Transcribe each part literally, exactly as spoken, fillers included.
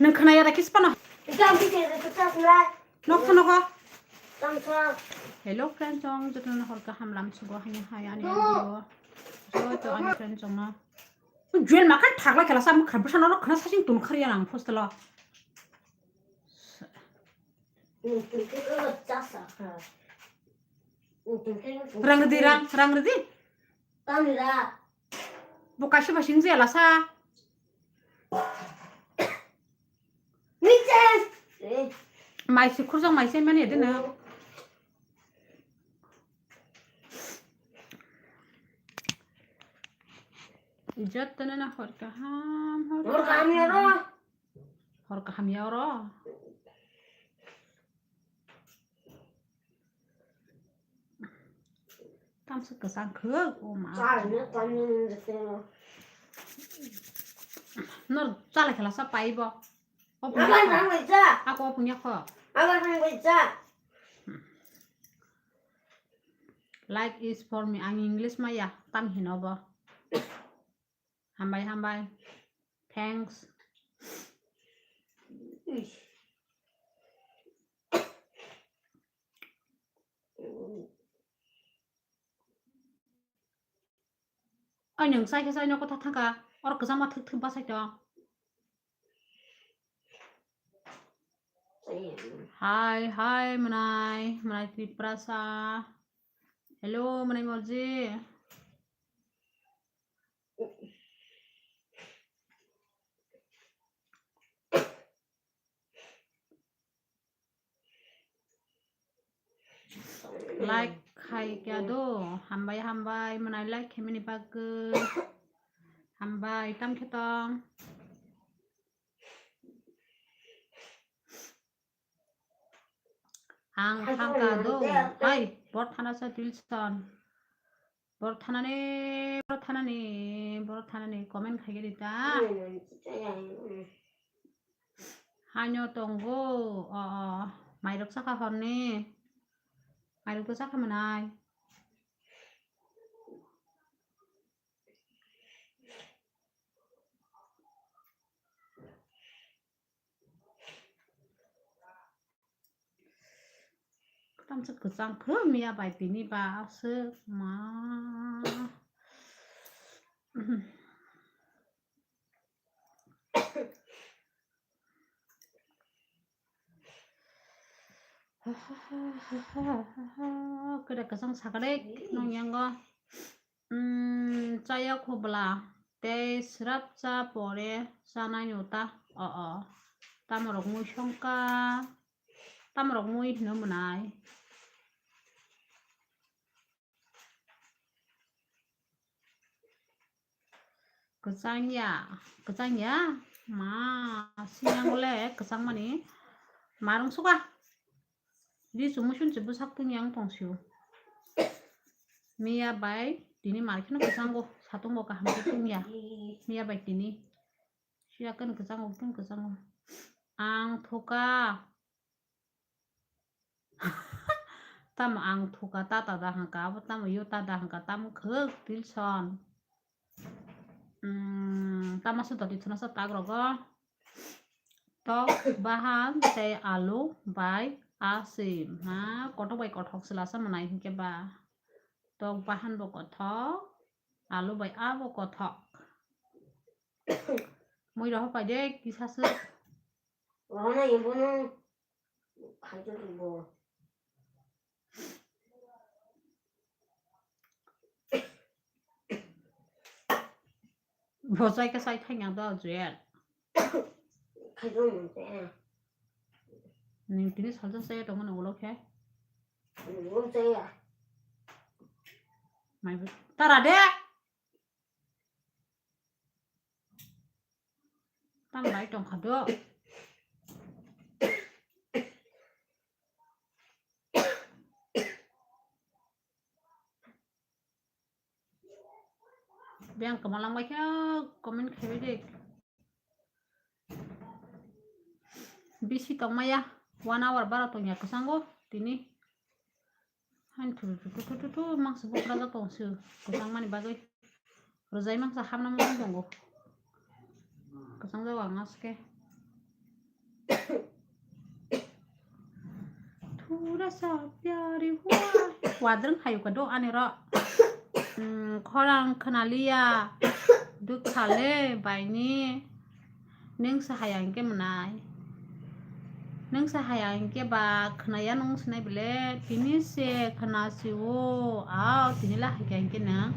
Nwng khwnaya da khe sipano. Ika bike de kachak lai. Nok phano kho. Tangsa. Hello friends, chong jotono hor kaham lam sugo hani hai ani video. Joto ani friends chongno. Juel makan thakla kela sa mukha bwsano khna sasing tun khariya nang hostel o. Rang ridi, rang, rang ridi. Bo kaisa bai sing jaya lasa. Mai se khurjang mai se mani dino. Jotono na hor kaham, hor kaham ya ro. Hor kaham ya ro. Tamsa kwchang khuk, o ma. Nor chala kela sa pai bo. O punya kho. Ako o punya kho. Like is for me. Ang English maya. Tam hino bo. Hambai, hambai. Thanks. Ai nwng chai khe chai no kotha thangkha. Oro kwchangma thwk thwk bachai tong. Hai, hai, mwnai, mwnai Tiprasa. Hello, mwnai Moji. Like khai kya do, hambai, hambai, mwnai like khe mini bagwi. Hambai, tam khe tong. Ang thangka do. Hai, bor thana sa Dilson. Bor thanani, bor thanani, bor thanani comment khai di ta. Haino tongo, o, o, mairok saka horni. Mairok to saka mwnai. Tamsa kwchang khe miya bai tini ba aswk ma. Kwda kwchang sakare nongyango. Chaya khobla tei srap cha pore chanai no ta. O, o. Tamorok mui songka. Tamorok mui hino mwnai. Kwchang ya, kwchang ya. Ma, siyang le kwchang mani. Marung suka. Di chumui sunchi bwsak tungya wng tong sio. Miya bai tini mar kheno kwchango, satungo kaham khe tungya. Miya bai tini. Siya khen kwchango, khen kwchango. Ang thuka. Tamo ang thuka tata da hangka, abo tamo yo tada hangka, tamo khwk Dilson. Tama se doti thuna sa tak rogo. Tok bahan tei alu bai asim. Ha, kothok bai kothok se lasa mwnai hinkhe ba. Tok bahan bo kothok, alu bai abo kothok. Mui rohor pai de kisa se. Rohor na ibo no. Khaito bo. Bo chai khe chai thangya do Joel. Khaito mo te. Ning tini salsa chai tongo nang ulo khe. Nang ulo chai ya. Mai tara de. Tam bai tongkha do. Beng kwmalang bai khe comment khaibai de. Bisi tongmaya one hour bara tongya kwchango tini. Hain thu thu thu thu thu mangsa bukrajak tong se kwchang mani bagwi. Rwjai mangsa hamna mung tongo. Kwchang jago ang aske. sa pyari hua. Wadrwng hayu ka do ani ro. Hmm, khorang khwnaliya. Dukha le baini. Nwng sa haya hinkhe mwnai. Nwng sa haya hinkhe ba khwnaya nwng sinai bile. Tini se khwna si o. Ao tini la haikha hinkhe nwng.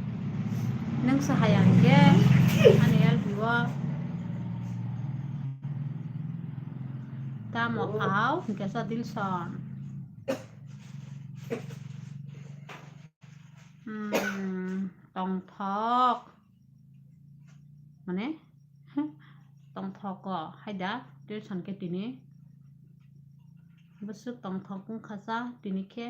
Nwng sa haya hinkhe ani L P o. Tamo ao hinkhe sa Dilson. Hmm, tongthok. Mane? Tongthok o haida, Dilson khe tini. Bwswk tongthok wngkha sa tini khe.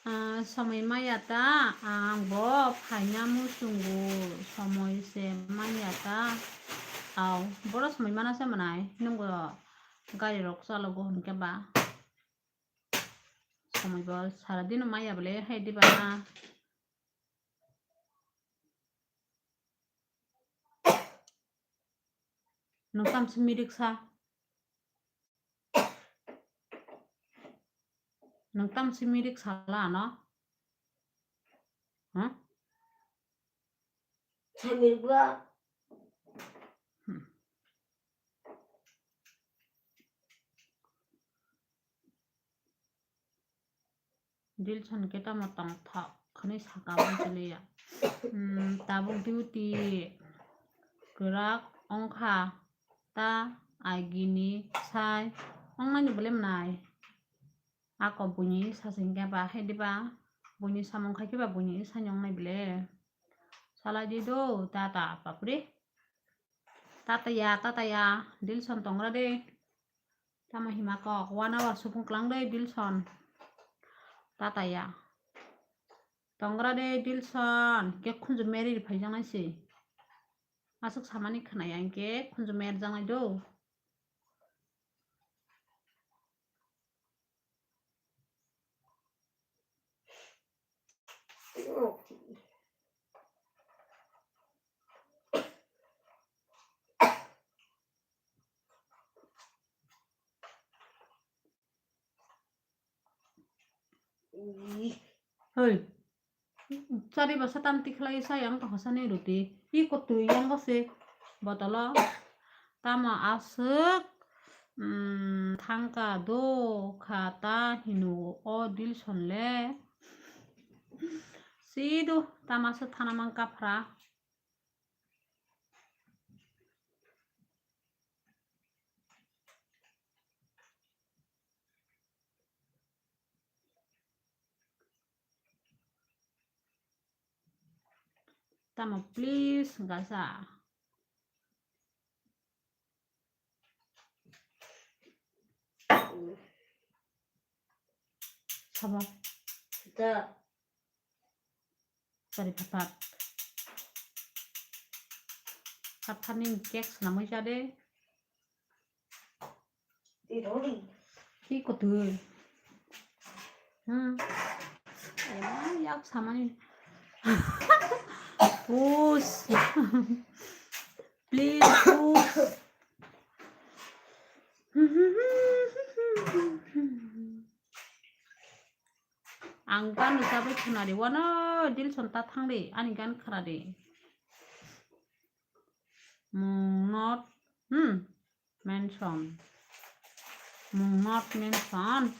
Ah, somoi maya ta, ang bo phaina muchungo, somoi se manya ta. Au, boro somoi mana se mwnai, nwng bo gari rok chalogo hinkhe ba. Somoi bo sara dino maya bole hai diba na. Nwng tamsi mirik sa. Nwng tamsi mirik sala ano? Huh? Sani bra. Hmm. Dilson khe tamo tongthok hwnwi saka bo chiliya. Hmm, tabuk duty kwrak wngkha ta agini sai wngnani bole mwnai. Ako buini sa se hinkhe ba hai diba? Buini samung khai khe ba buini sai wngnai bole. Salai di do tata papri. Tata ya, tata ya, Dilson tongra de. Tamo hima kok, one hour supung klang de Dilson. Tata ya. Tongra de Dilson, ke khunju meri phaijaknai se. Aswk samani khwnaya hinkhe khunju merjaknai do. Hoi. Chari basa tam tikhlai sa yang to hosani ruti. I kotui yang bose botolo. Tamo aswk, mm, thangka do kha ta hinu o Dilson le. Sidu tamo aswk thana mang kaphra. Tamo please gasa. Sabo. Da. Chari phat phat. Phat phat ni cake swnamwi cha de. Ki kotui. Hmm. Ema yak samani. Push. Please push. Ang gan rwchabwi khwnadi, wano Dilson ta thangdi, ani gan khwnadi. Mung not, hmm, mention. Mung not mention.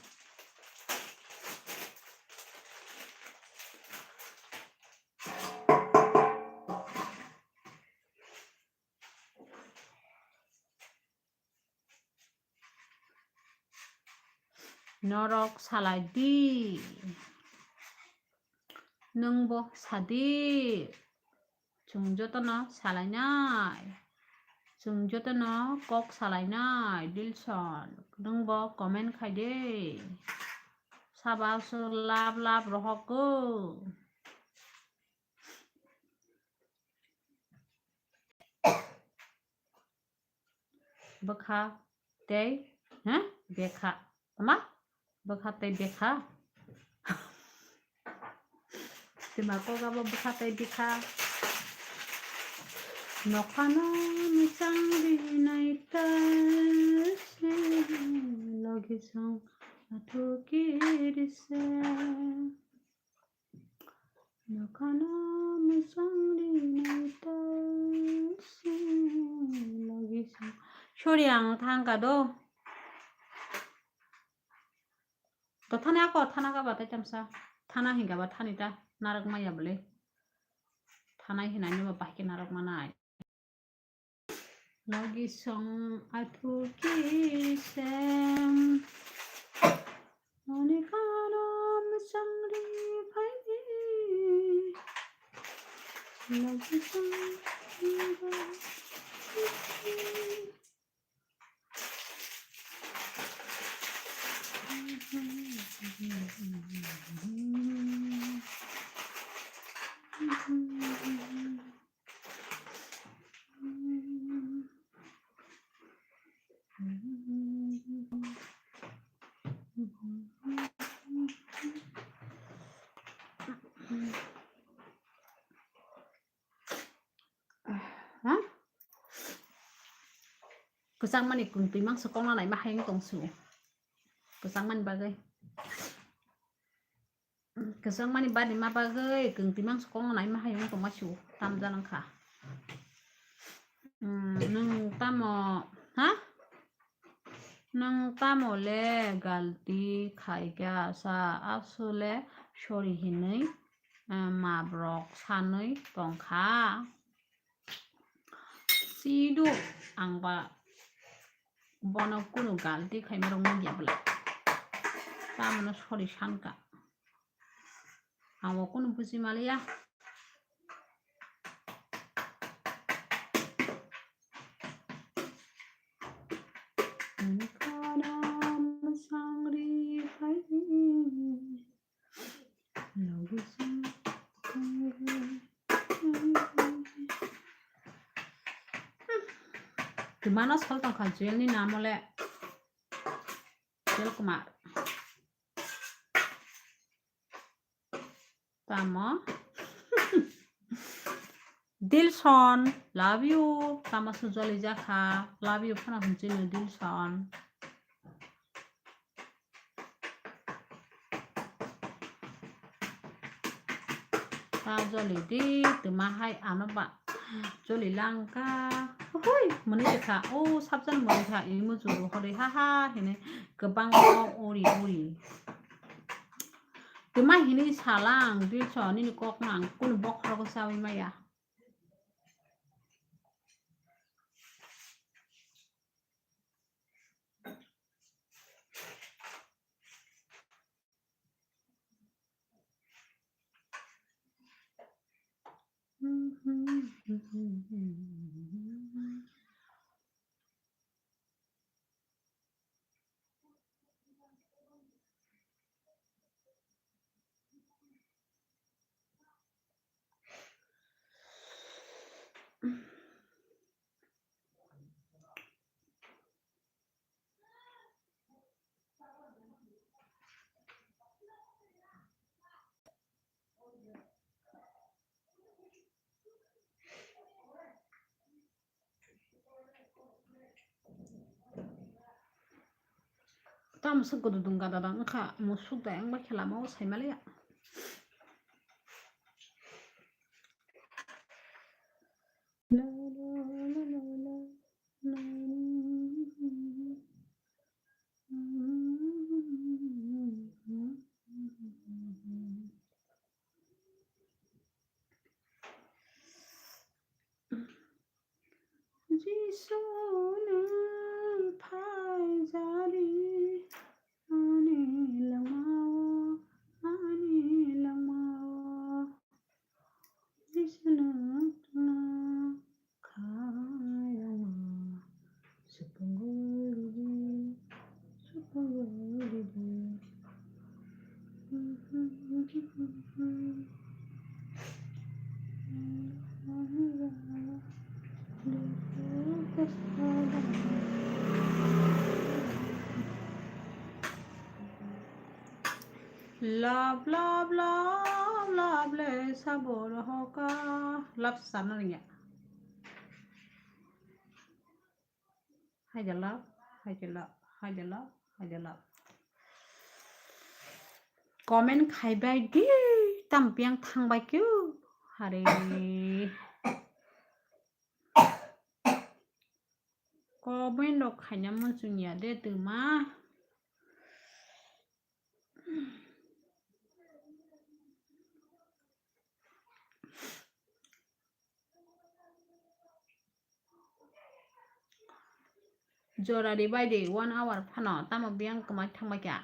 Norok salai di. Nwng bo sadi. Chwng jotono salainai. Chwng jotono kok salainai. Dilson, nwng bo comment khai de. Sabo aswk love love rohok o. Bwkha tei, ha? Bekha. Tama? Bwkha tei bekha. Twima kok abo bwkha tei bekha. Nokhano mwchang rinai tal se, logi song athu kiri se. Nokhano mwchang rinai tal se, logi song. Sorry, ang thangka do. To thana ako, thana ka ba tai tamsa. Thana hinga ba thani ta narok maya bole. Thana hinai no ba bahai ke narok manai. Logi song athu kisem. Ani karam sangri bhai. Logi song. Ha? Kwchangmani kwngtwi mangsa kokno naima hayung tong su. Kwchangmani bagwi. Kwchangmani bani ma bagwi kwngtwi mangsa kokno naima hayung tongma su. Tamjak wngkha. Hmm, nwng tamo, ha? Nwng tamo le galti khaikha sa, asole sorry hinwi, eh, mabrok sanwi tongkha. Sidu ang ba bono kunu galti khaima rok nukya bwla. Tamono sorry sankha. Ang bo kunu buji maliya. Kwmano sol tongkha Jewel ni namo le. Jewel Kumar. Tamo? Dilson, love you. Tamo sujoli jakha. Love you phano hwnchino Dilson. Ta joli di, twma hai ano ba joli langka. Hui, mwnwi kha, o sabjan mwnwi kha, imo juru hori ha ha hini kwbang kok uri uri. Twma hini salang, Dilson, nini kok nang, kunu bokhorogo sawi maya. Tamo se gududung gadadang wngkha, musuk da wngbai khe lama o saimaliya. Jisu nwng phaijadi ani langmao, ani langmao. Jisu nwng tongna kha ayang o, supungwi ridi, supungwi ridi. Love, love, love, love le sabo rohoka. Love sana ringya. Haidala, haidala, haidala, haidala. Comment khaibai di, tam piang thangbai kyu. Hare. Comment rok khaina muchung ya de twma. Jora ribai di, one hour phano, tamo biyang kwmai thangbai kha.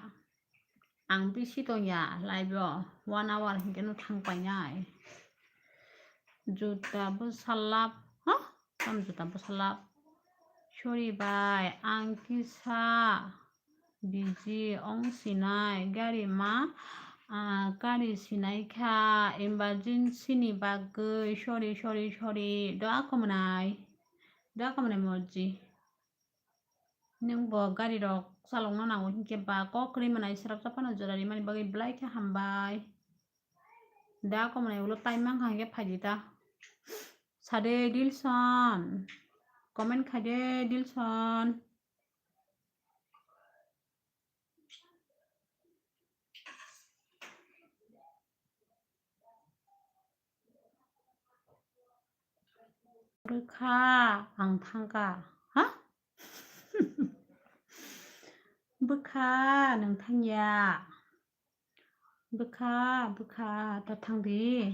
Ang bisi tongya live o, one hour hinkhe no thang painai. Juta bwsa lap, ha? Tam juta bwsa lap. Sorry bai, ang kisa busy ong sinai, gari ma, ah, gari sinai kha, emergency ni bagwi, sorry, sorry, sorry, doa khumnai, doa khumnai morji. Nwng bo gari rok chalokna nango hinkhe ba kok kwrwi manai srapsa phano jora rimani bagwi belai khe hambai. Da komnai ulo time mankha hinkhe phaidi ta. Sade Dilson. Comment khaide Dilson. Bwkha ang thangkha. Ha? Bwkha nwng thangya. Bwkha, bwkha, ta thangdi.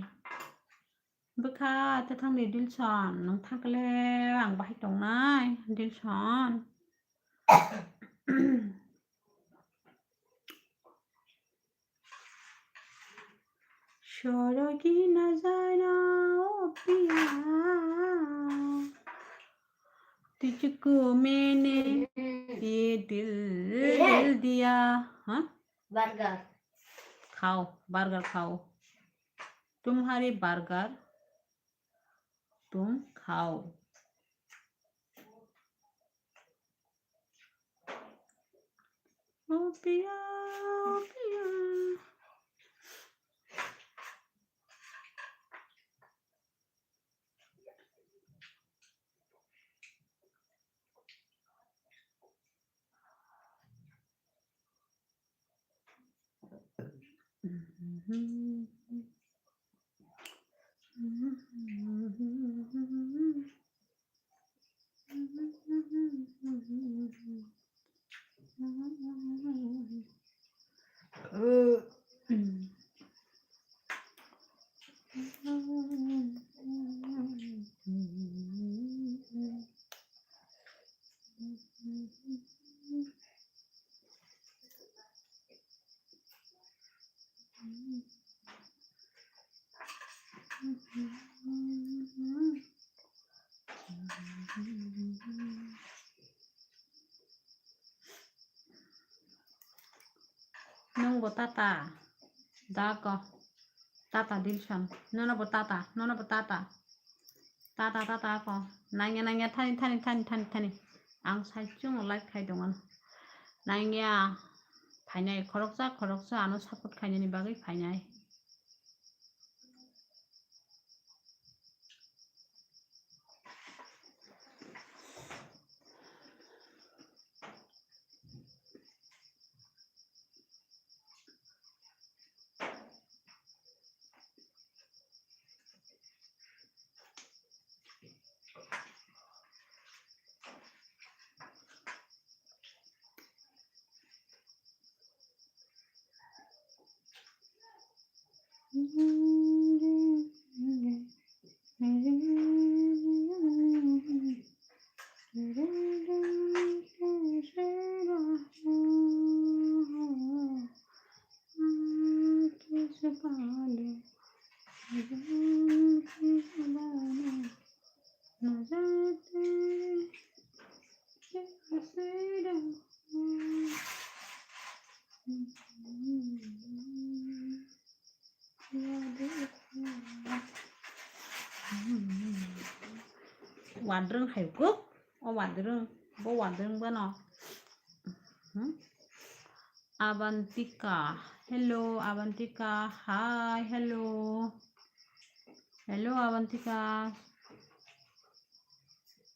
Bwkha, ta thangdi Dilson. Nwng thangkhle ang bahai tongnai, Dilson. Sorogi na jana o piya, tujuku mene ye dil diya. Huh? Burger. Khao, burger khao. Tumhari burger tum khao. O piya, o piya. Nwng bo tata da ko. Tata Dilson. Nono bo tata, nono bo tata. Tata, tata ko. Nangya, nangya, thani, thani, thani, thani, thani. Ang saichung like khai tongo. Nangya, phainai khoroksa, khoroksa ano support khainani bagwi phainai. Wadrwng hai kuk, o wadrwng, bo wadrwng bano. Hmm? Abantika, hello, Abantika, hi, hello. Hello, Abantika.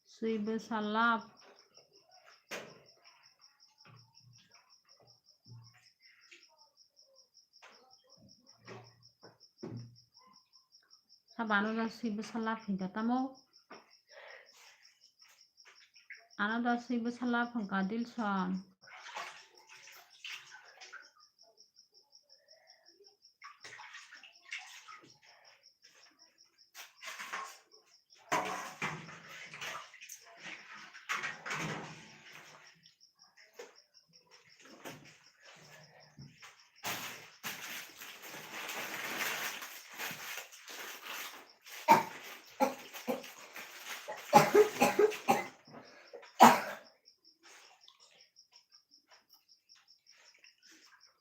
Swibo salap. Tamo ano da swi bwsa lab hinka tamo? Ano da swi bwsa lab hinka Dilson.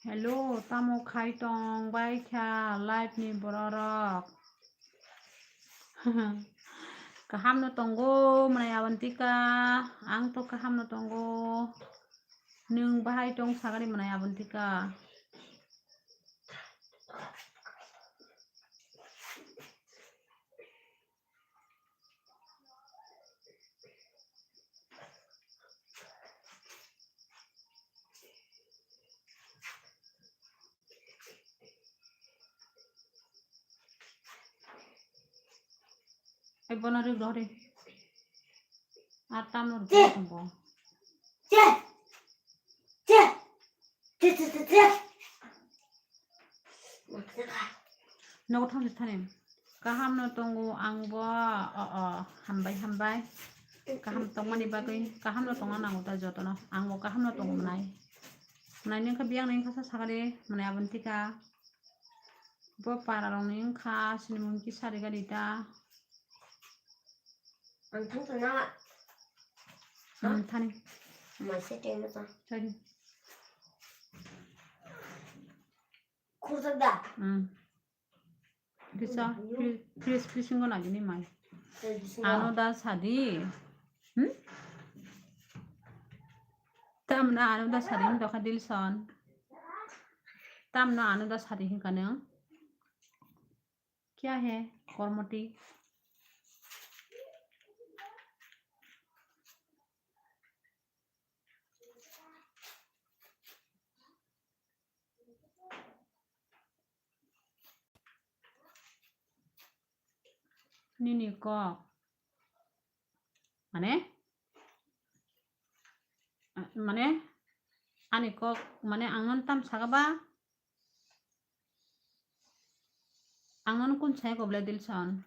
Hello, tamo khai tong bai kha live ni bororok? Kaham no tongo, mwnai Abantika. Ang to kaham no tongo. Nwng bahai tong sagani, mwnai Abantika? Ai, bono ri, bono ri. Ar tamno ri, che, tongbo. Che. Che. Che, che, che, che. Nogo thangsi thani. Kaham no tongo ang bo, o, o, hambai, hambai. Kaham tongmani bagwi, kaham no tongna nango ta jotono. Ang bo kaham no tongo mwnai. Mwnai nini kha biyang nini kha sa sagade, mwnai Abantika. Bo para rok ni wngkha, sini mung kisa riga rita. Ang thang thang na. Hmm, thani. Mai se teng na ta. Thani. Khurjak da? Hmm. Kisa, please, please, bisingo nagini mai. Ano da sadi. Hmm? Tamno ano da sadi hinwi dokha Dilson. Tamno ano da sadi hinka nwng. Kya hai, Kormoti? Nini kok. Mane? Mane? Ani kok, mane ang nono tam saka ba? Ang nono kun sai kobole Dilson?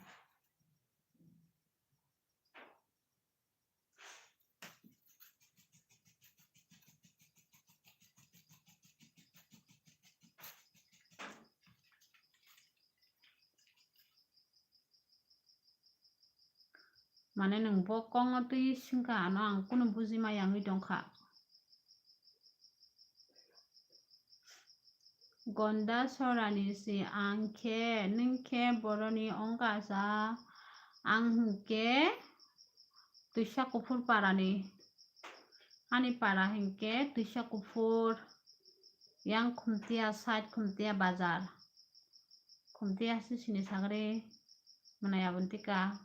Mane nwng bo kokno twi swngkha, ano ang kunu buji maya wngwi tongkha. Gonda sorani si ang khe, nwng khe boroni ongkasa, ang hwnkhe twisa kuphur parani. Ani para hwnkhe twisa kuphur, yang Khumtia side, Khumtia bazar. Khumtia si sini sagri mwnai Abantika.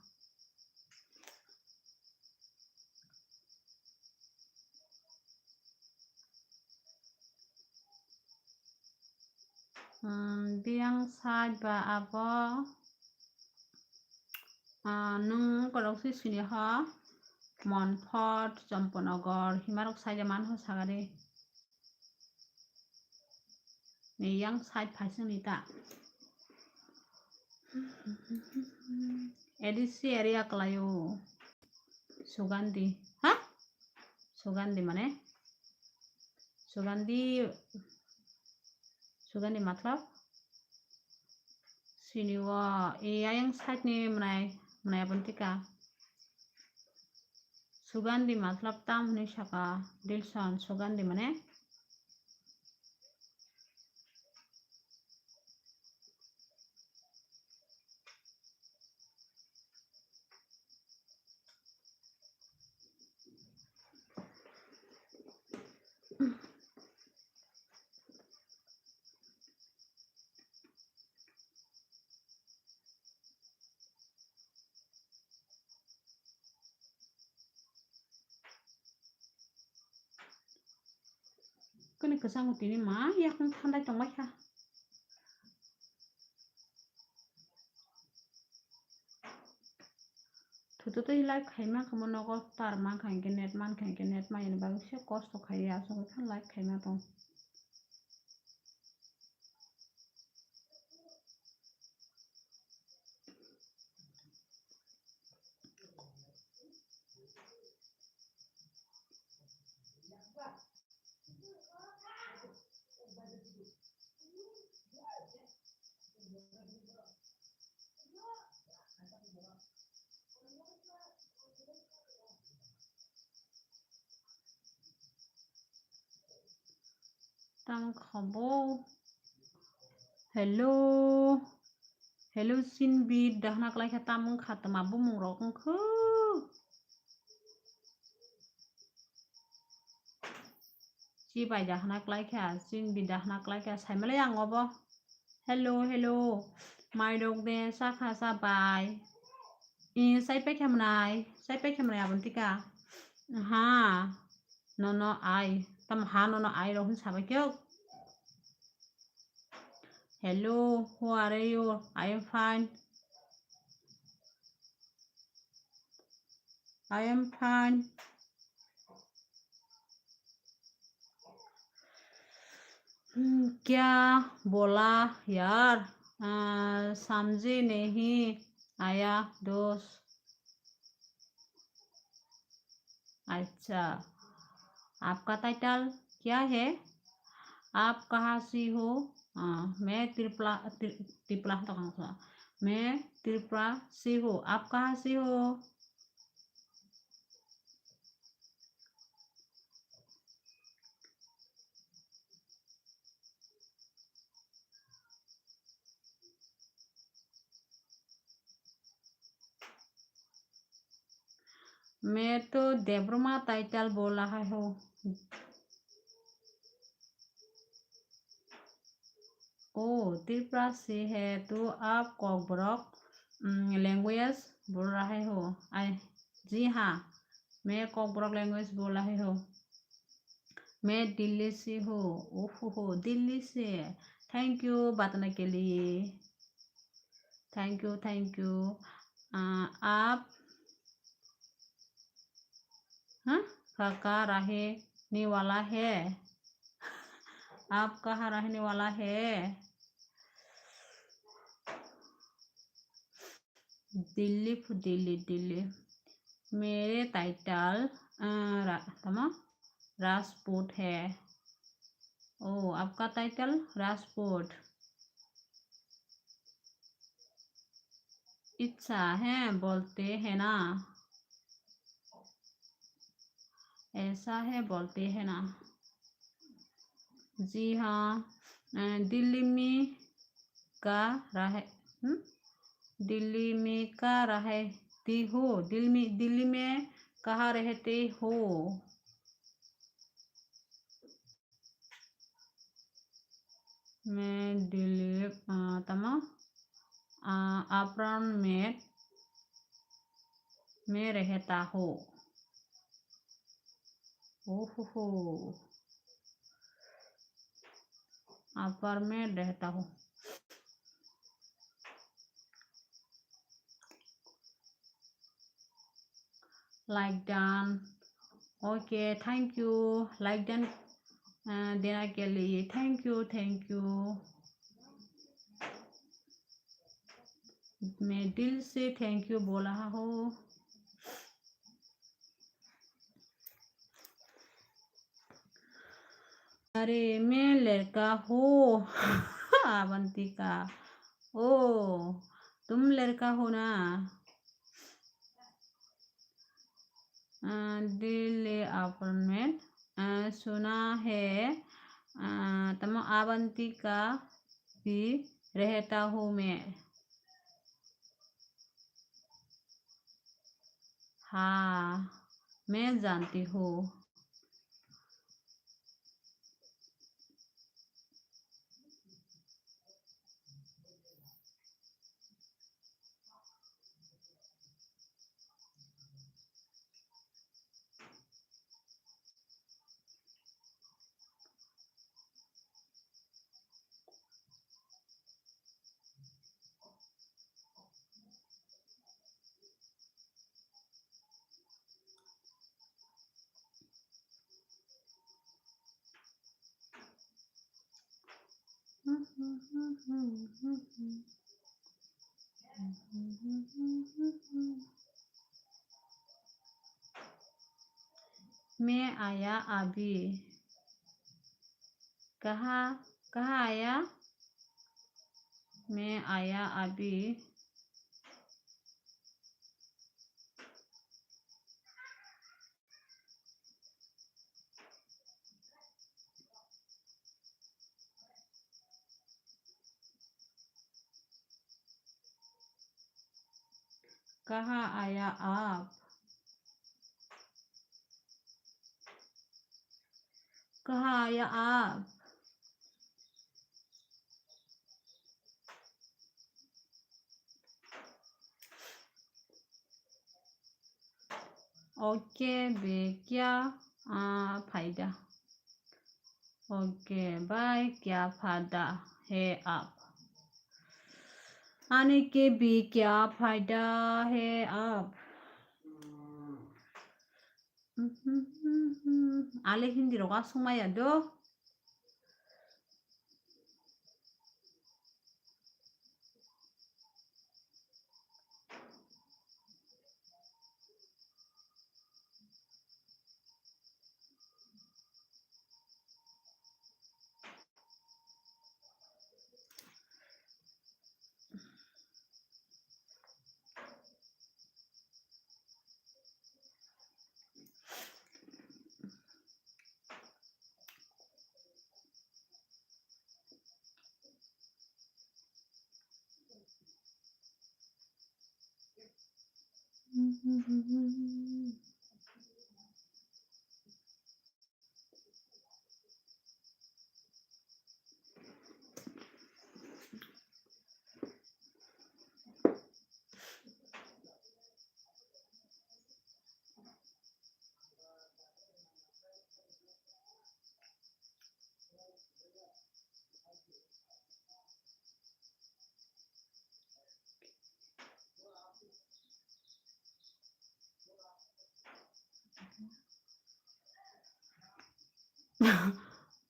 Hmm, biyang side ba abo, ah, nwng korok si sini ho, Monpot, Chomponogor, himarok side man ho sagari. Ni yang side phaising ni ta. A D C area kalaio. Sugandhi. Ha? Sugandhi mane? Sugandhi, Sugandhi matlab? Sini o, e, ayang side ni mwnai, mwnai Abantika. Sugandhi matlab tam hwnwi saka Dilson, Sugandhi mane? Kani kwchango tini ma yakung thandai tongbai kha. Joto tei live khaima khe mo nogo tar mankha hinkhe net mankha hinkhe net mayani bagwi se kosto khaiya aswk khe live khaima tong. Tang khabo. Hello. Hello, Sinbi, dahna klai kha, tam wng kha, tma bumung rok wng kha. Chibai dahna klai kha, Sinbi dahna klai kha, saimale ang obo. Hello, hello. Mai rok de, sa kha, sa bai. I, sai pai kha mwnai, sai pai kha mwnai aboni tika. Ha. Nono I. Tamo ha nono I rok hin sabai khe. Hello, who are you? I am fine. I am fine. Hmm, क्या बोला यार? आ, समझे नहीं आया दोस्त। अच्छा, आपका टाइटल क्या है? आप कहाँ से हो? आ, मैं त्रिपुरा, त्रि-, त्रिपुरा तो कहाँ से? मैं त्रिपुरा से हूँ। आप कहाँ से हो? मैं तो देब्रमा टाइटल बोला है हो। ओ, त्रिपुरा से है तो आप कॉकबरक, उम, लैंग्वेज बोल रहे हो? आई, जी हाँ, मैं कॉकबरक लैंग्वेज बोल रहे हो। मैं दिल्ली से हूँ। ओहो हो, दिल्ली से। थैंक यू बताने के लिए। Thank you, thank you. आ, आप, हाँ, कहाँ का रहने वाला है? आप कहाँ रहने वाला है? दिल्ली फु दिल्ली, दिल्ली। मेरे टाइटल, अ, रा-, तमा राजपूत है। ओ, आपका टाइटल राजपूत। इच्छा है बोलते हैं ना, ऐसा है बोलते हैं ना। जी हाँ, अ, दिल्ली में का रहे, हम्म? दिल्ली में का रहती हो? दिल्ली में, दिल्ली में कहाँ रहते हो? मैं दिल्ली, अ, तमा, अ, अपार्टमेंट में रहता हूँ। ओहो हो। अपार्टमेंट रहता हूँ। Like done। OK, thank you। Like done, अ, देना के लिए thank you, thank you। मैं दिल से thank you बोल रहा हूँ। अरे, मैं लड़का हूँ। अवंतिका। ओ, तुम लड़का हो ना? अ, दिल्ली अपार्टमेंट, अ, सुना है, अ, तमो अवंतिका भी रहता हूँ मैं। हाँ, मैं जानती हूँ। Me aya abi. Kaha, kaha aya? Me aya abi. Kaha aya ap. Kaha aya ap. Oke, be kya, ah, phaida. Oke, bhai, kya phada hai aap? Ani ke bhi kya phada hai aap? Ale Hindi rok aswk maya do.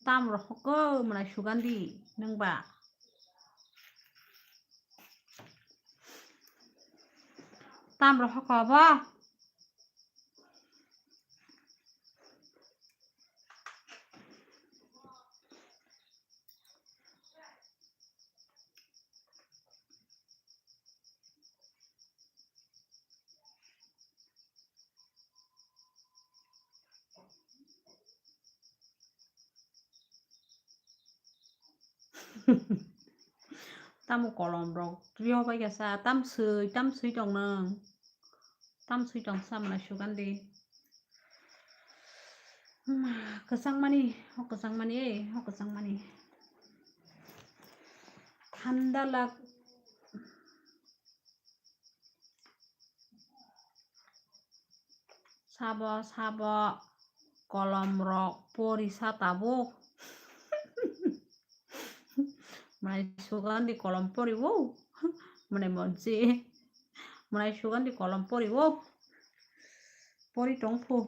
Tam rohok ko mwnai Sugandhi nwng ba. Tam rohok ko bo. Tamo kolom rok twi hobai kasa, tam swi, tam swi tong nang. Tam swi tong sa mwnai Sugandhi. Ma, kwchang mani, ho kwchang mani, eh, ho kwchang mani. Thanda lag. Sabo, sabo, kolom rok pori sa tabuk. Mwnai Sugandhi kolom pori o. Mwnai Monji. Mwnai Sugandhi kolom pori o. Pori tong phu.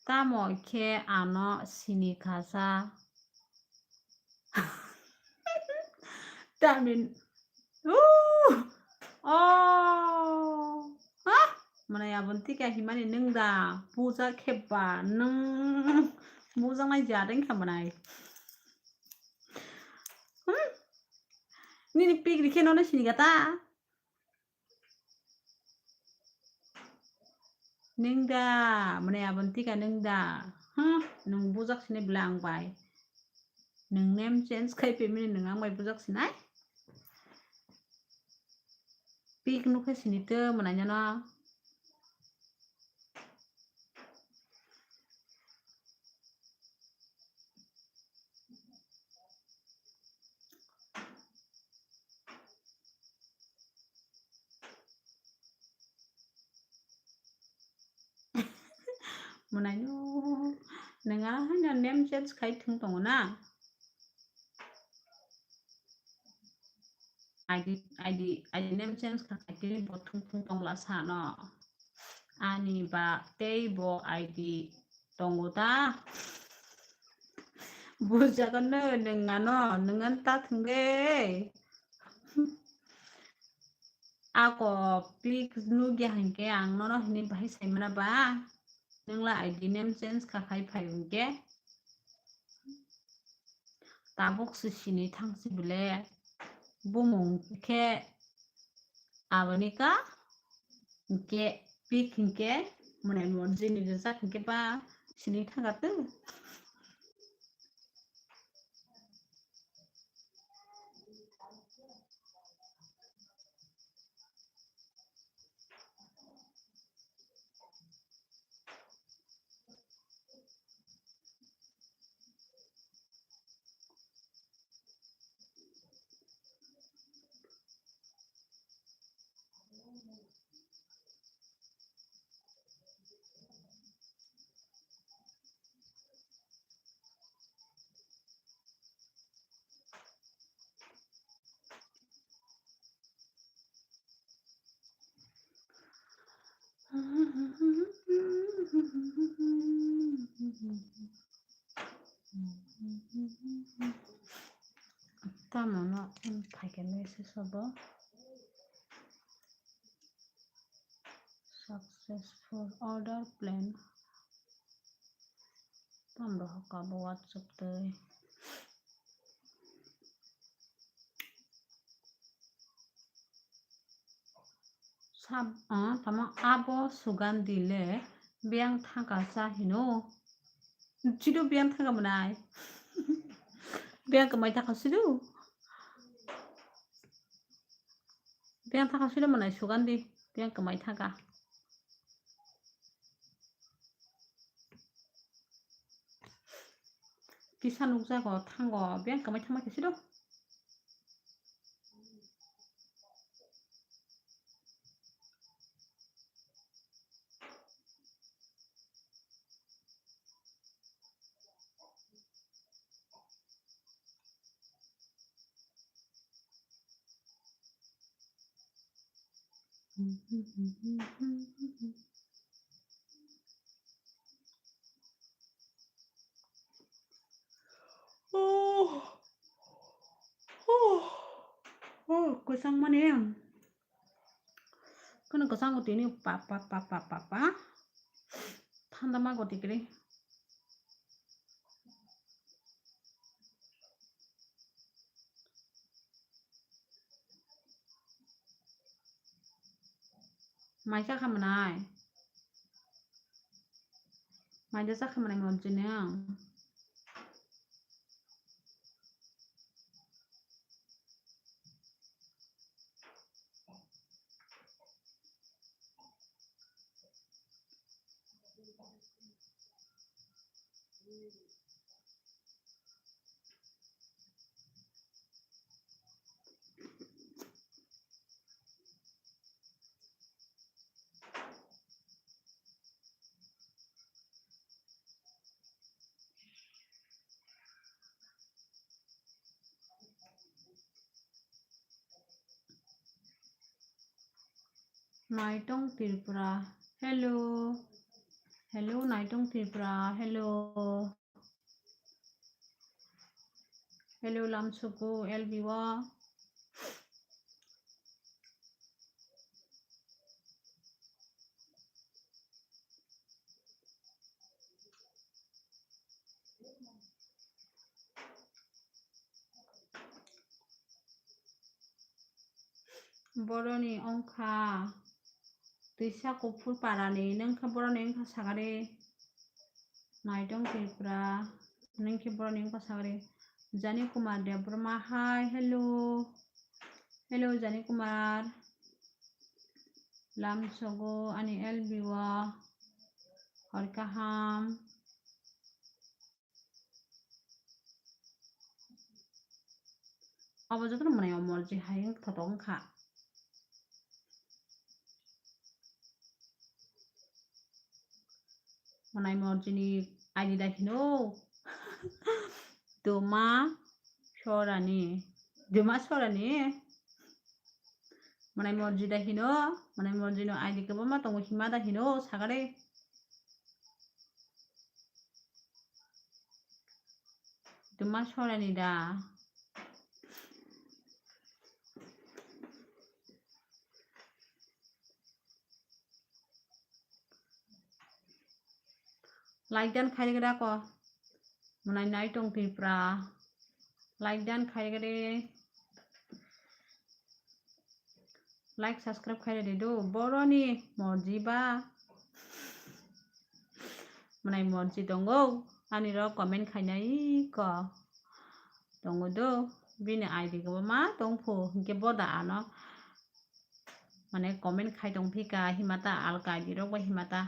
Tamo khe ano sini kha sa. Tamin. Ooh! Oh! Ha? Mwnai aboni twi khe himani nwng da? Puja khe ba nwng bujaknai jat wngkha mwnai. Hmm? Nini pik rikhe nono sini gata? Nwng da, mwnai aboni twi khe nwng da? Hmm? Nwng bujak sini bwle ang bai. Nwng name change khai phaimani nwng ang bai bujak sinai? Pik nukhe sini to mwnai nono. Mwnaino, nwng ano haino name change khai thung tongo na? I D, I D, I D name change kha khai tini bo thung thung tongla sano. Ani ba tei bo I D tongo ta. Bujago no nwng ano, nwng ano ta thwngwi. Ako pic nugya hinkhe ang nono hinwi bahai saimana ba? Nwngla I D name change kha khai phai hinkhe. Tabuk se sini thangsi bile. Bumung khe aboni ka hinkhe pic hinkhe mwnai morjini rijak hinkhe ba sini thangatu. Tamo no, um, phaikhe message obo. Successful order plan. Tamo rohor ka bo WhatsApp tei. Sab, ah, tamo abo Sugandhi le biyang thangka cha hino. Chido biyang thangka mwnai. Biyang kwmai thangka chido. Biyang thangka chido mwnai Sugandhi. Biyang kwmai thangka. Kisa nukjago thango, biyang kwmai thangma khe siro. Oh, oh, oh, kwchang mani. Kono kwchang tini pa, pa, pa. Thanda ma goti kri. Mai cha kha mwnai. Mai da cha kha mwnai monjini ang. Naitong Tripura. Hello. Hello, Naitong Tripura. Hello. Hello, Lamsuku, L B O. Boroni wngkha twisa kuphur parani, nwng khe boroni wngkha sagari. Naitong Tripura, nwng khe boroni wngkha sagari. Jani Kumar Debbarma, hi, hello. Hello, Jani Kumar. Lamsogo ani L B O. Hor kaham. Abo jotono mwnai o morji hai wng thotok wngkha. Mwnai Morjini I D da hino. Duma Sorani. Duma Sorani. Mwnai Morji da hino. Mwnai Morjino I D kwbangma tongo, hima da hino sagare. Duma Sorani da. Like dan khairigwra ko. Mwnai nai tong Tripura. Like dan khairigwre. Like subscribe khairigwre do. Boroni Morji ba. Mwnai Morji tongo. Ani rok comment khainai ko. Tongo do. Bini I D kwbangma tongphu. Hinkhe boda ano. Mane comment khai tong phika himata alka I D rok bai himata.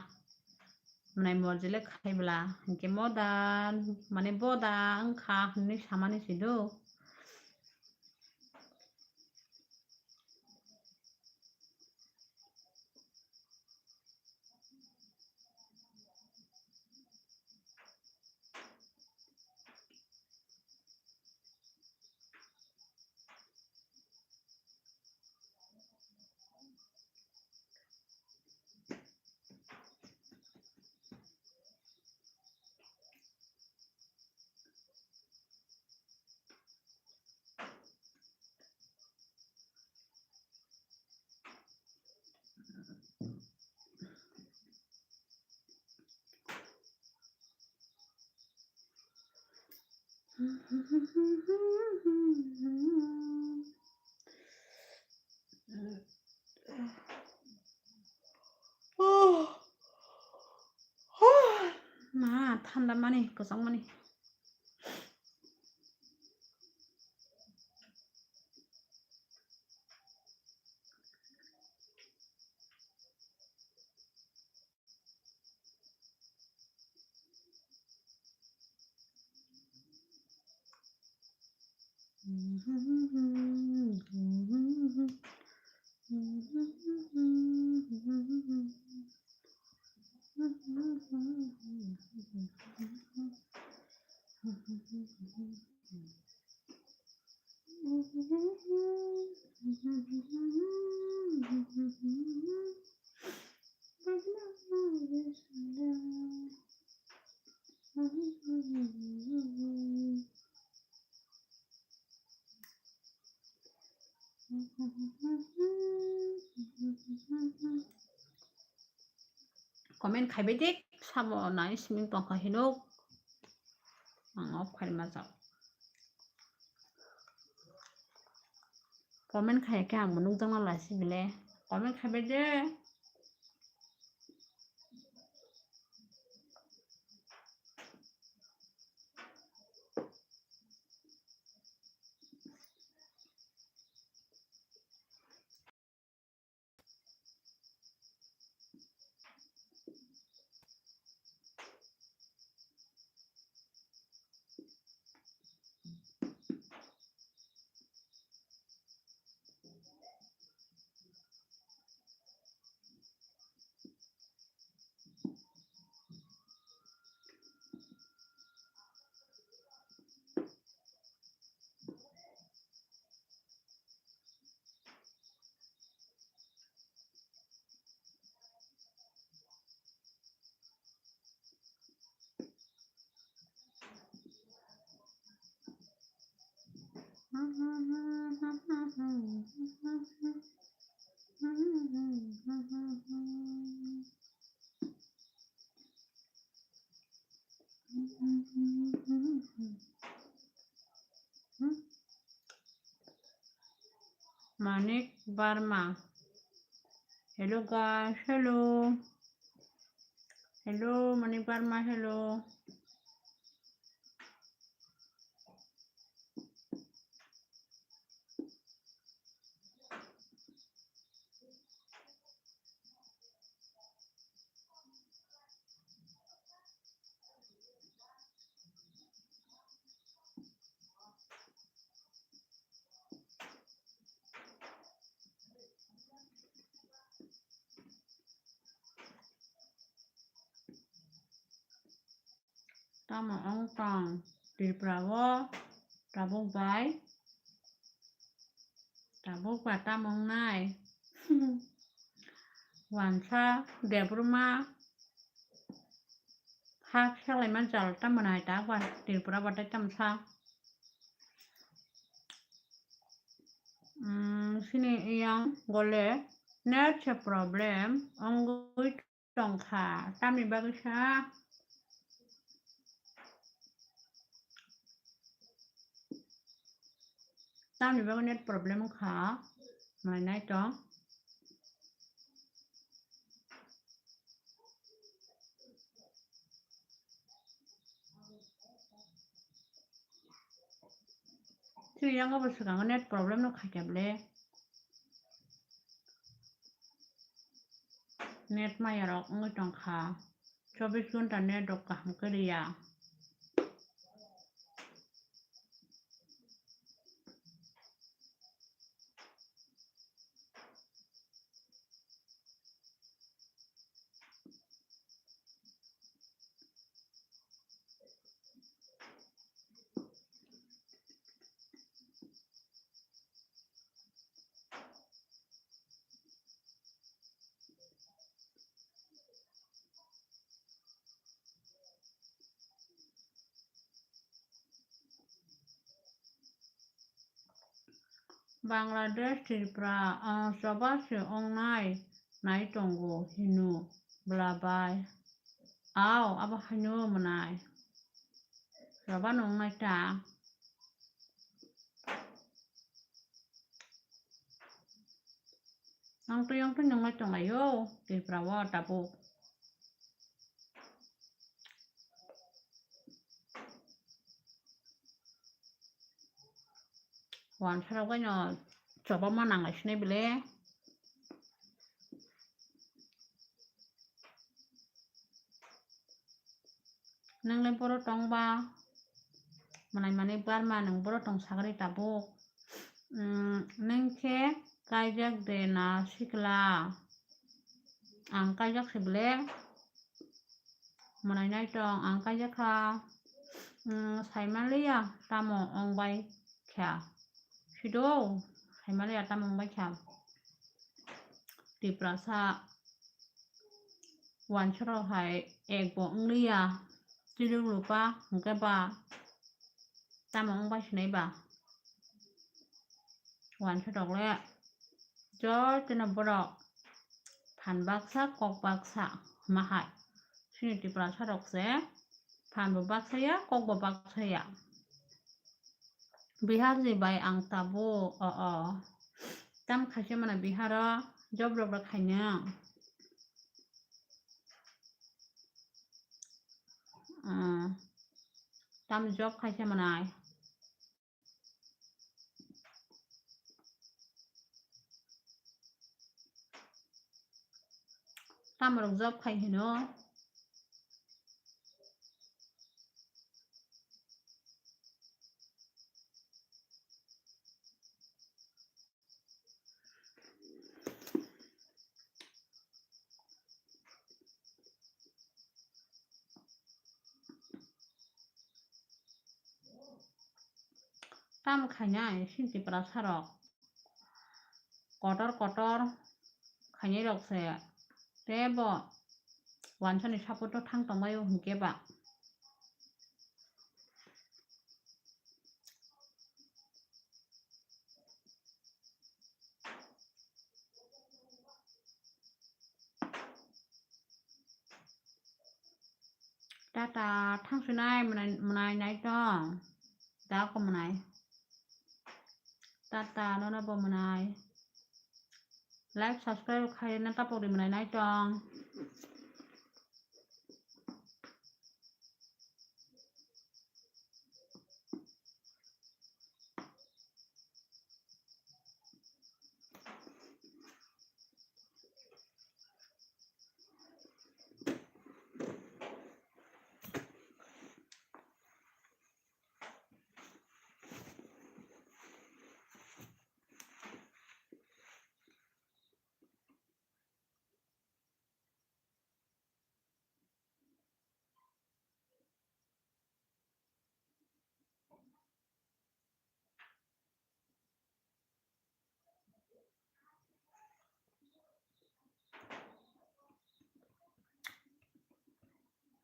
Mwnai Morji le khai bwla. Hinkhe moda, mane boda wngkha hinwi samani si do. Ma, thanda mani, kwchang mani. Comment khaibai de, sabo nai siming tongkha hinuk. Ang off khaima jak. Comment khaiya khe ang bo nukjakna lai si bile. Comment khaibai de. Manik Barma. Hello guys, hello. Hello, Manik Barma, hello. Tamo wng tong Tripura o tabuk bai? Tabuk ba tamo wngnai? Wansa Debbarma ha khlaima jal tamo nai ta ba Tripura ba tei tamo sa? Hmm, sini yang gole net se problem wngwi tongkha. Tamni bagwi sa? Tamni bagwi net problem wngkha? Mai nai tong. Sini yang bo swkango net problem no khaikha ble. Net maya rok wngwi tongkha. Chobbish ghonta net rok kaham khe riya. Bangladesh, Tripura, ah, choba se wngnai nai tongo hino bwla bai. Ao, abo haino mwnai. Choba no wngnai ta. Ang twi ang twi nungwi tonglaio Tripura o tabuk. Wansa rok bai no choba ma nang lai sinai bile. Nwngle boro tongba, mwnai manwi barma nwng boro tong sagri tabuk. Mm, nwng khe kaijak de na sikla? Ang kaijak se ble. Mwnai nai tong, ang kaijak kha. Mm, saimaliya tamo wng bai kha. Sido, saimaliya tamo wng bai kha. Tiprasa wansa rok hai ek bo wng liya, chiluk lupa hwnkhe ba tamo wng bai sinai ba? Wansa rok le jotono borok phan baksa kok baksa hwnma hai. Chini Tiprasa rok se phan bo baksa ya, kok bo baksa ya. Bihar ni bai ang tabuk, o, o. Tam khaisa mano Bihar o job rok rok khainai. Ah, tam job khaisa manai. Tamo rok job khai hino. Tam khainai chini Tiprasa rok kotor kotor khainai rok se tebo wansani support o thang tongmai o hinkhe ba. Tata, thang sinai mwnai, mwnai nai tong. Da ko mwnai. Tata, nono bo mwnai. Like, subscribe khai na tapok ri mwnai nai tong.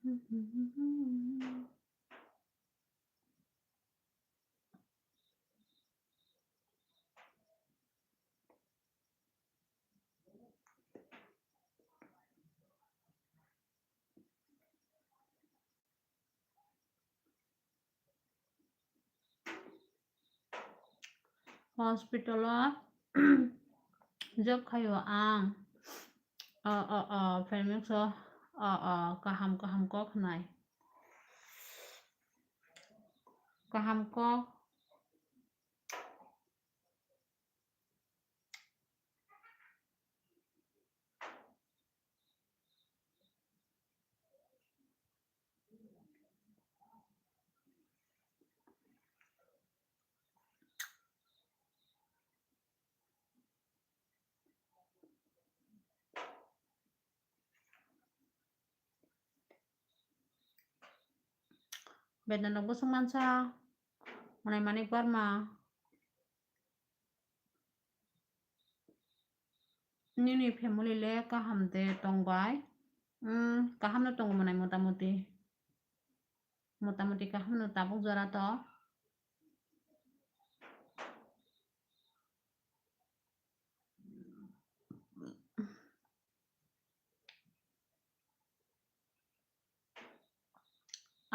Hospital o job khaio ang. O, o, o, Phoenix o, o, o, kaham, kaham kok khnai. Kaham kok. Bedana no bwswk mansa, Mwnai Manik Barma. Nini family le kaham de tong bai? Hmm, kaham no tongo mwnai motamuti. Motamuti kaham no tabuk jora to.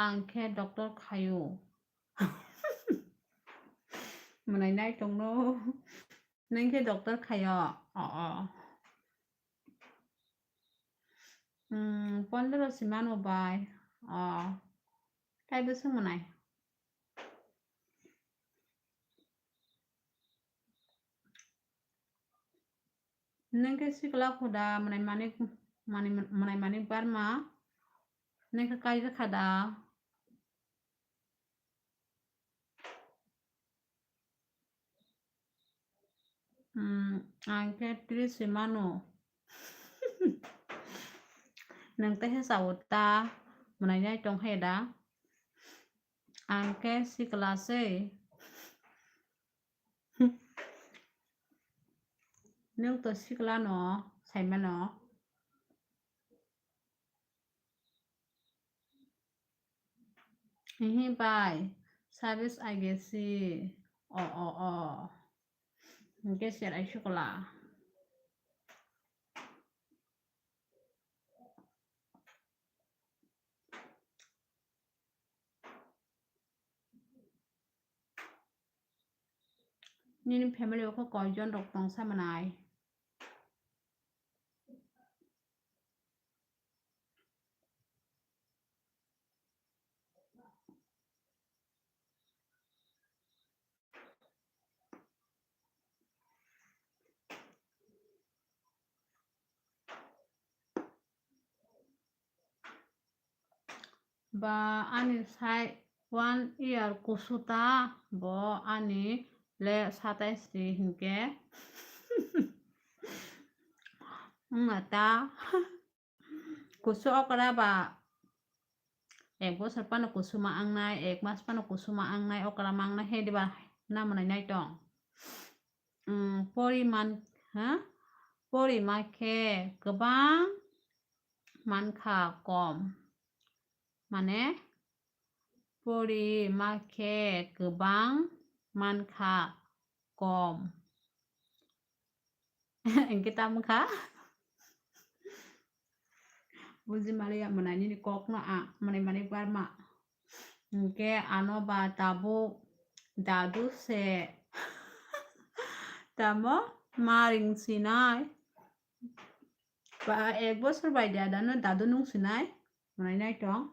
Ang khe doctor khaio. Mwnai nai tongno. Nwng khe doctor khaio? O, o. Hmm, pondro simano bai. O. Taibo swng mwnai. Nwng khe sikla khuda Mwnai Manik, Mani-, Mwnai Manik Barma. Nwng khe kaisa kha da? Hmm, ang khe tris se mano. Nwng tei he sao ta, mwnai nai tong khe da? Ang khe sikla se. Nwng to sikla no, sai mano. Hihi bai, service aigesi. O, o, o. Hinkhe ser ai sikla. Nini family o khe koijon rok tong sa mwnai? Ba ani sai one year kusu ta, bo ani le satais ri hinkhe. Wngma ta. Kusu okra ba ek bosor phano kusu ma wngnai, ek mas phano kusu ma wngnai, okra ma wngnai, he diba na mwnai nai tong. Umm, poriman, ha? Porima khe kwbang, mankha kom. Mane, porima khe kwbang, mankha kom. Hinkhe tamo kha? Buji maliya mwnai nini kokno a, mwnai mani barma. Hinkhe ano ba tabuk dadu se. Tamo ma ring sinai. Ba ek bosor bai dada no dadu nung sinai. Mwnai nai tong.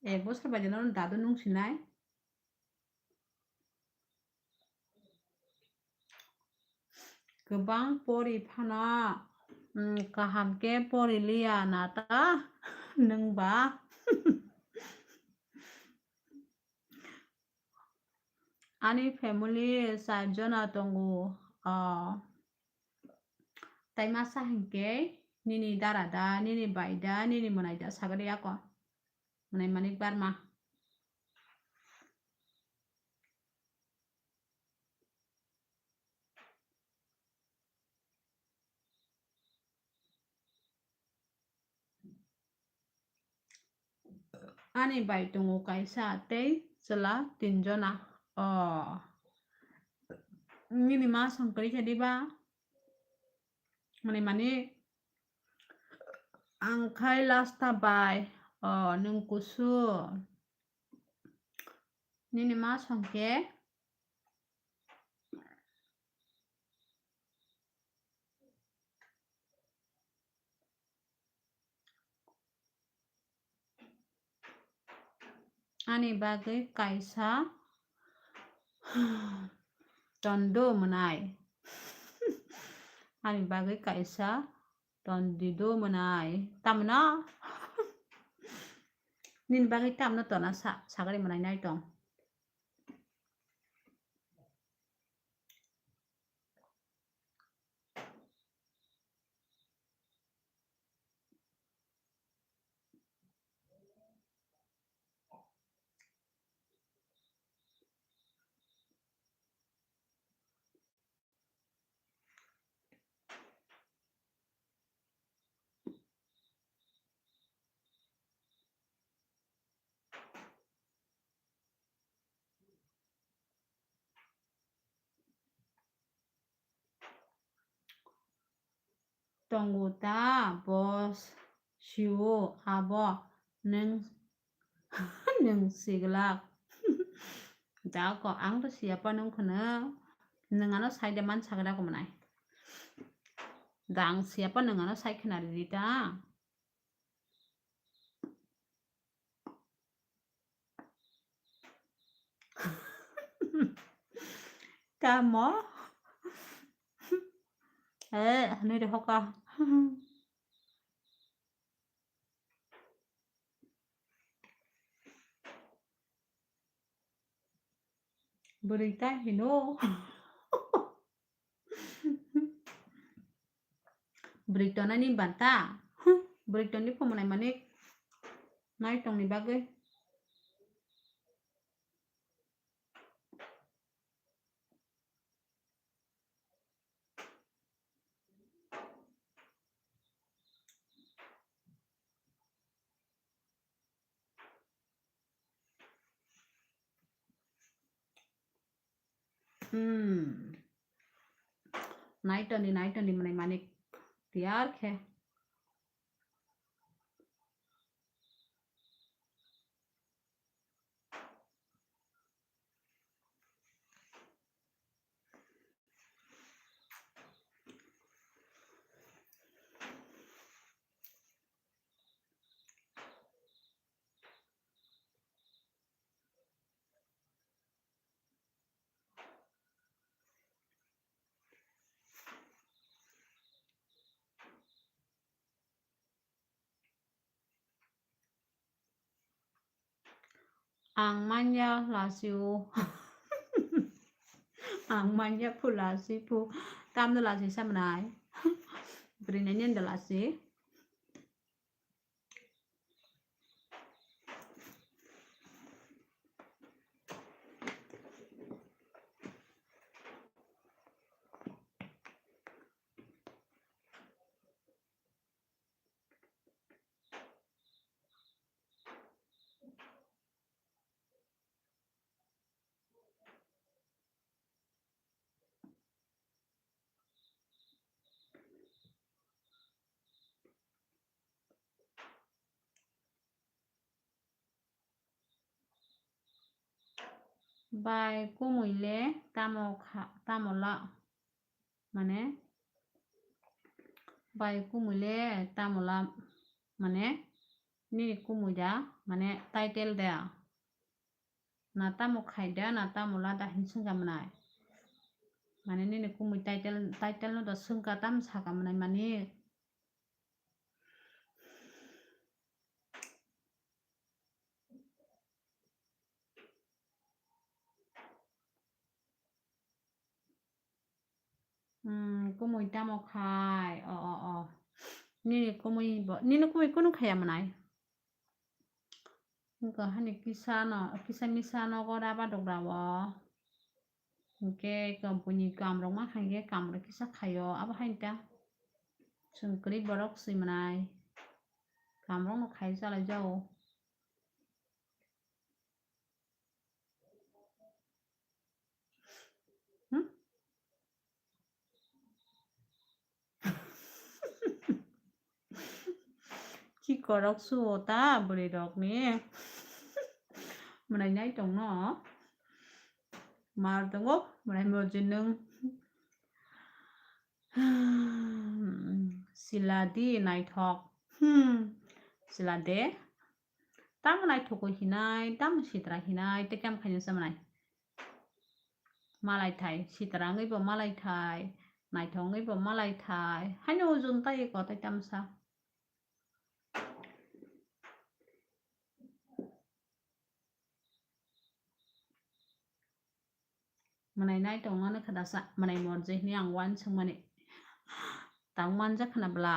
Ek bosor bai dada no dadu nung sinai. Kwbang pori phano, mm, kaham khe pori liya na ta nwng ba. Ani family char jona tongo, ah, tai masa hinkhe nini dara da, nini bai da, nini mwnai da sagadi ako. Mwnai Manik Barma. Ani bai tongo kaisa tei chwla tinjona. O. Nini ma song kwrwi khe diba? Mani, mani, ang khai last ta bai. O, nwng kusu. Nini ma song khe? Ani bagwi kaisa tondo mwnai. Ani bagwi kaisa tondido mwnai. Tamno? Nini bagwi tamno tona sa, sagari mwnai nai tong. Tongo ta, boss, sio, abo, nwng, nwng siglak. Dako, ang to siya pa nwng khwno, nwng ano sai de man sagra ko mwnai. Da ang siya pa nwng ano sai khwna riri ta. Kamo? Eh, hwnwi rw hoka. Bwrwi ta hino. Bwrwi tonani banta. Bwrwi toni phumunai mani naitongni bagwi. Hmm. Naitoni, naitoni mwnai manik tiyar khe. Ang manya lasi o. Ang manya phu lasi phu. Tamno lasi samnai. Bwrwi nai nenda lasi. Bai kumui le tamo kha, tamo la, mane, bai kumui le tamo la, mane, nini kumui da, mane, title da. Na tamo khai da, na tamo la da hin swngkha mwnai. Mane nini kumui title, title no da swngkha tam saka mwnai mani. Hmm, kumui tamo khai? O, o, o. Nini kumui bo, nini kumui kunu khaya mwnai? Wngkha hani kisa no, kisa misa nogo raba dogra o. Hwnkhe kampuni kamrok ma khankhe kamrok kisa khaio, abo haini ta chwng kwrwi borok swi mwnai. Kamrok no khai chalai jao. Ki korok suo ta bwrwi rok ni. Mwnai nai tong no. Mar tongo, mwnai morjin nwng. Sila di naithok. Hmm. Sila de. Tamo naithok hinai, tamo sitra hinai, tei kam khaina sa mwnai. Malai thai, sitra wngwi bo malai thai, naithok wngwi bo malai thai. Haino ujun tai ko tai tamsa. Mwnai nai tongmani kha dasa, mwnai morje hwnwi ang uansukmani. Tang manjak khna bwla.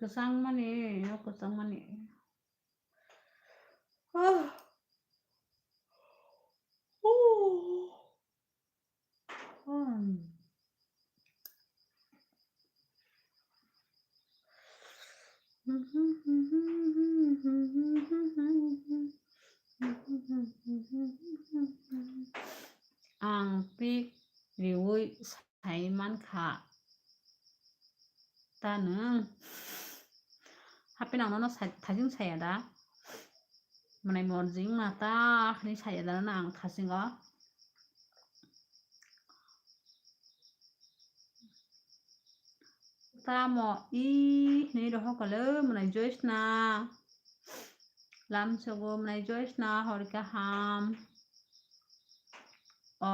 Kwchangmani, o kwchangmani. Ah. Oh. Hmm. Ang pik riui sai mankha. Ta nwng. Hape nang nono sai, thajing saya da? Mwnai morjing ma ta hwnwi saya da na ang thasingo. Tamo i hwnwi rohor kalo mwnai Joysna. Lamsogo mwnai Joysna hor kaham. O,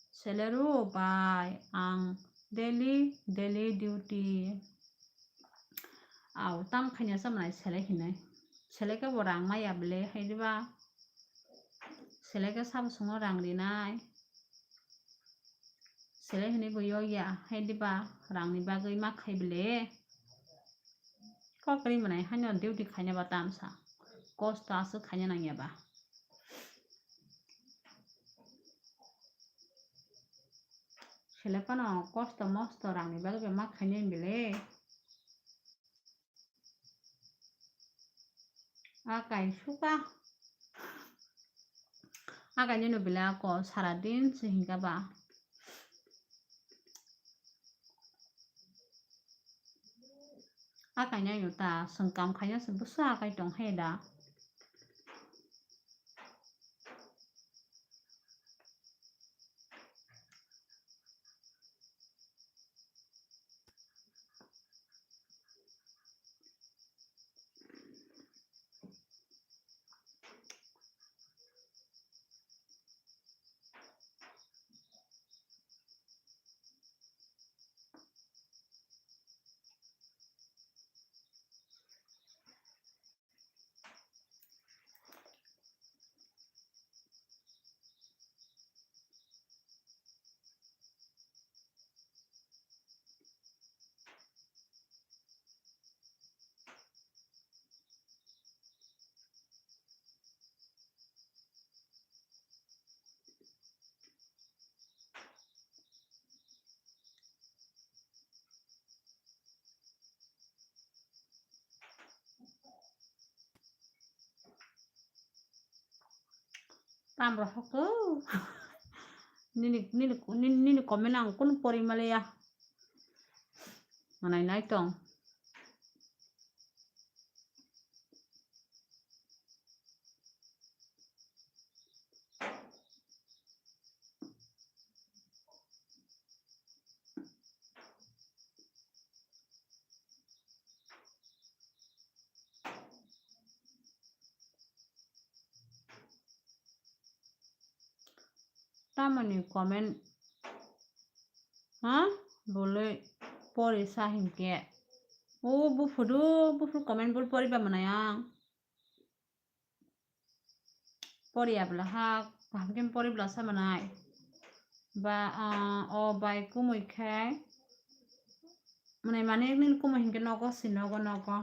selero bai ang daily, daily duty. Au, tam khaina sa mwnai sele hinai. Sele khe bo rang maya bele hai diba. Sele khe sabo songo rang rinai. Sele hinui bo yokya, hai diba, rangni bagwi ma khai bele. Kokri mwnai haino duty khaina ba tamsa. Kosto aswk khaina nangya ba. Sele phano kosto mosto rangni bagwi ma khainai bele. Akai suka. Akai nino bela ko sara din se hinka ba. Akai nai no ta sengkam khaina se busa akai tong hai da. Tam rohok o. Nini, nini, nini, nini comment ang kunu pori maliya. Manai nai tong. Tamoni comment Ha? Boloi pori sa hinkhe. O buphuru, buphuru comment bul pori ba manai ang. Poriya bwla ha, kaham khe pori bwla sa manai. Ba, ah, o bai kumui khe. Manai mani nini kumui hinkhe nogo si nogo nogo.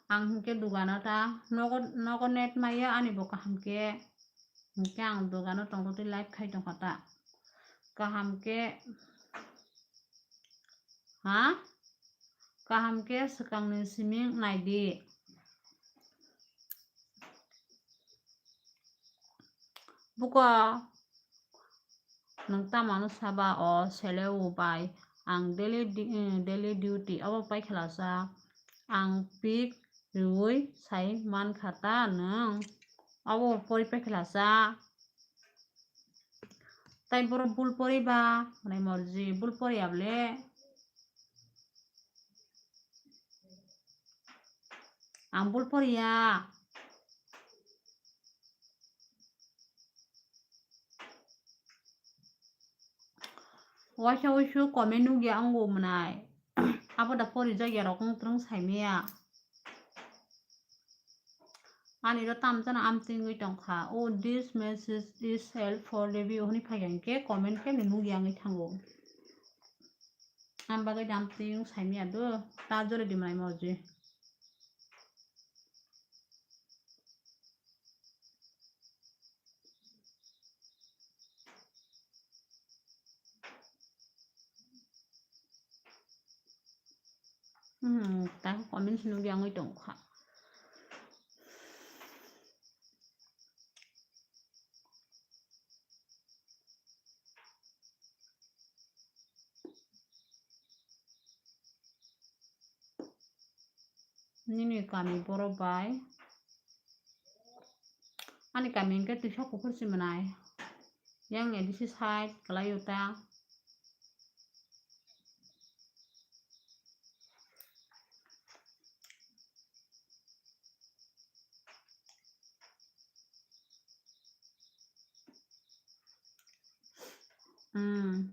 Ang hinkhe dugano ta, nogo, nogo net maya ani bo kaham khe. Hinkhe ang dugano tongtwtwi live khai tongkha ta. Kaham khe, ha? Kaham khe swkangni siming naidi. Buko, nwng tamano saba o sele o bai? Ang daily di-, eh, daily duty obo pai khlasa. Ang pik riui sai mankha ta nwng. Obo pori pai khlasa. Tai borok bul pori ba, hwnwi morji, bul poriya bole. Ang bul poriya. Waisa waisu comment nugya ango mwnai. Abo da pori jagya rok wng twrwng saimaya. Ani ro tam jana amtwingwi tongkha. Oh, this message is help for review hwnwi phai hwnkhe comment khe nugya wngwi thango. Ang bagwi da amtwing saimaya do, ta jori di mwnai morji. Hmm, ta comment nugya wngwi tongkha. Nini kami borok bai. Ani kami hwnkhe twisa kuphur si mwnai. Yang A D C side kwlai o ta. Hmm.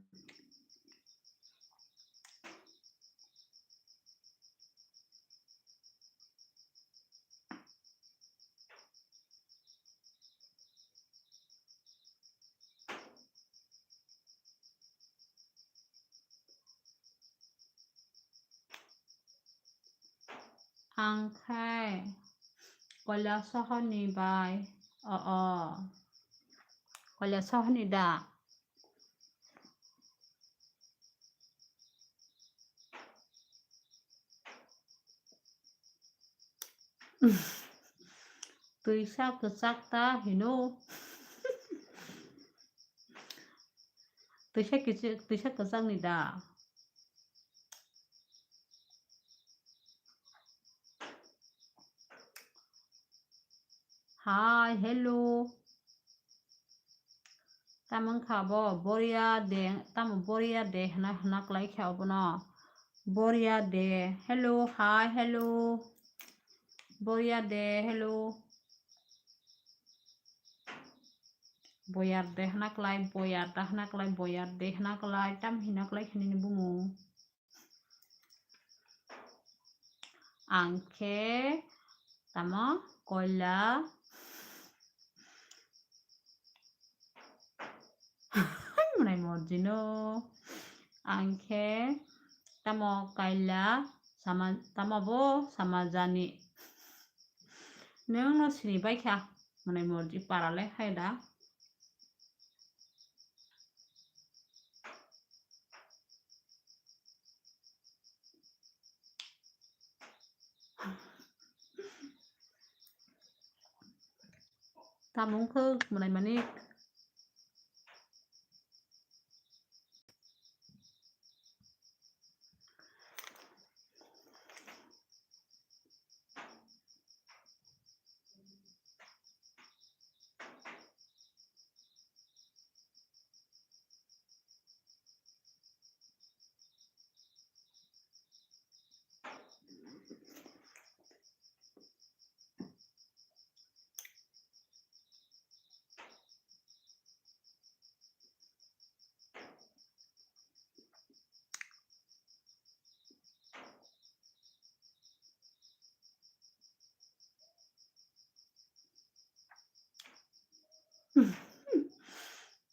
Ang khai Koilasohor ni bai. O, o. Koilasohorni da? Twisa kwchak ta hino. Twisa kichi-, twisa kwchakni da? Hi, hello. Tamo wngkha bo? Boria de, tamo boria de hwna, hwna kwlai kha obono. Boria de. Hello, hi, hello. Boria de, hello. Boyar de hwna kwlai, boyar da hwna kwlai, boyar de hwna kwlai, tam hina kwlai kha nini bumung. Ang khe tamo koila. Mwnai morjino. Ang khe tamo kaila sama, tamo bo sama jani. Nwng no sini bai kha. Mwnai morji para le hai da. Tamo wngkha mwnai manik.